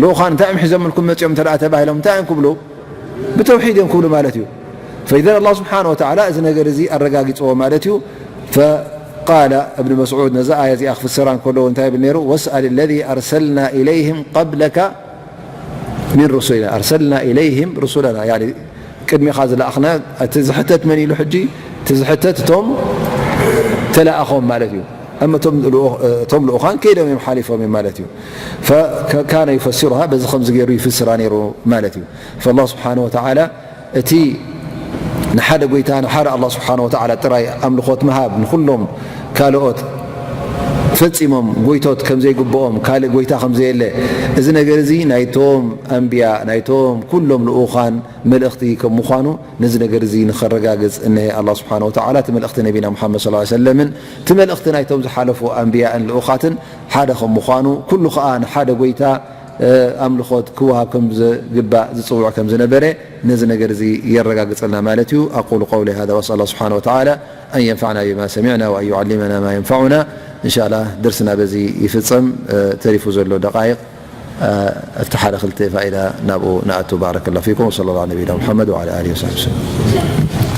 ልኡኻን እንታይ እዮም ሒዞምልኩም መፂኦም እንተ ደኣ ተባሂሎም እንታይ እዮም ክብሉ? ብተውሒድ እዮም ክብሉ ማለት እዩ። فإذا ኣላህ ስብሓነ ወተዓላ እዚ ነገር እዚ ኣረጋጊፅዎ ማለት እዩ። فقال እብን መስዑድ ነዛ ኣያ እዚኣ ክፍስራ እንከለዉ እንታይ ይብል ነይሩ? واسأل الذي أرسلنا إليهم قبلك من رسلنا، أرسلنا إليهم رسلنا، يعني ቅድሚኻ ዝለኣኽና፣ እቲ ዝሕተት መን ኢሉ ሕጂ? እቲ ዝሕተት እቶም ተለኣኾም ማለት እዩ። እሞ እቶም ልኡ-፣ እቶም ልኡኻን ከይዶም እዮም፣ ሓሊፎም እዮም ማለት እዩ። فكان يفسرها በዚ ከምዚ ገይሩ ይፍስራ ነይሩ ማለት እዩ። فالله سبحانه وتعالى እቲ ንሓደ ጎይታ፣ ንሓደ ኣላህ ስብሓነ ወተዓላ ጥራይ ኣምልኾት ምሃብ፣ ንኹሎም ካልኦት ፈጺሞም ጎይቶት ከም ዘይግብኦም፣ ካልእ ጎይታ ከም ዘየለ፣ እዚ ነገር እዚ ናይቶም ኣንብያ፣ ናይቶም ኩሎም ልኡኻን መልእኽቲ ከም ምዃኑ፣ ነዚ ነገር እዚ ንኸረጋግጽ እነሀ ኣላህ ስብሓነ ወተዓላ እቲ መልእኽቲ ነቢና ሙሓመድ ሰለላሁ ዐለይሂ ወሰለምን እቲ መልእኽቲ ናይቶም ዝሓለፉ ኣንብያእን ልኡኻትን ሓደ ከም ምዃኑ፣ ኩሉ ኸኣ ንሓደ ጎይታ ኣምልኾት ክወሃብ ከም ዝግባእ ዝጽውዕ ከም ዝነበረ፣ ነዚ ነገር እዚ የረጋግጸልና ማለት እዩ። أقول قولي هذا وأسأل الله سبحانه وتعالى أن ينفعنا بما سمعنا وأن يعلمنا ما ينفعنا. إن شاء الله درسنا በዚ ይፍጸም። ተሪፉ ዘሎ ደቃይቕ ኣብቲ ሓደ ክልተ ፋይዳ ናብኡ ንኣቱ። بارك الله فيكم وصلى الله على نبينا محمد وعلى آله وصحبه وسلم.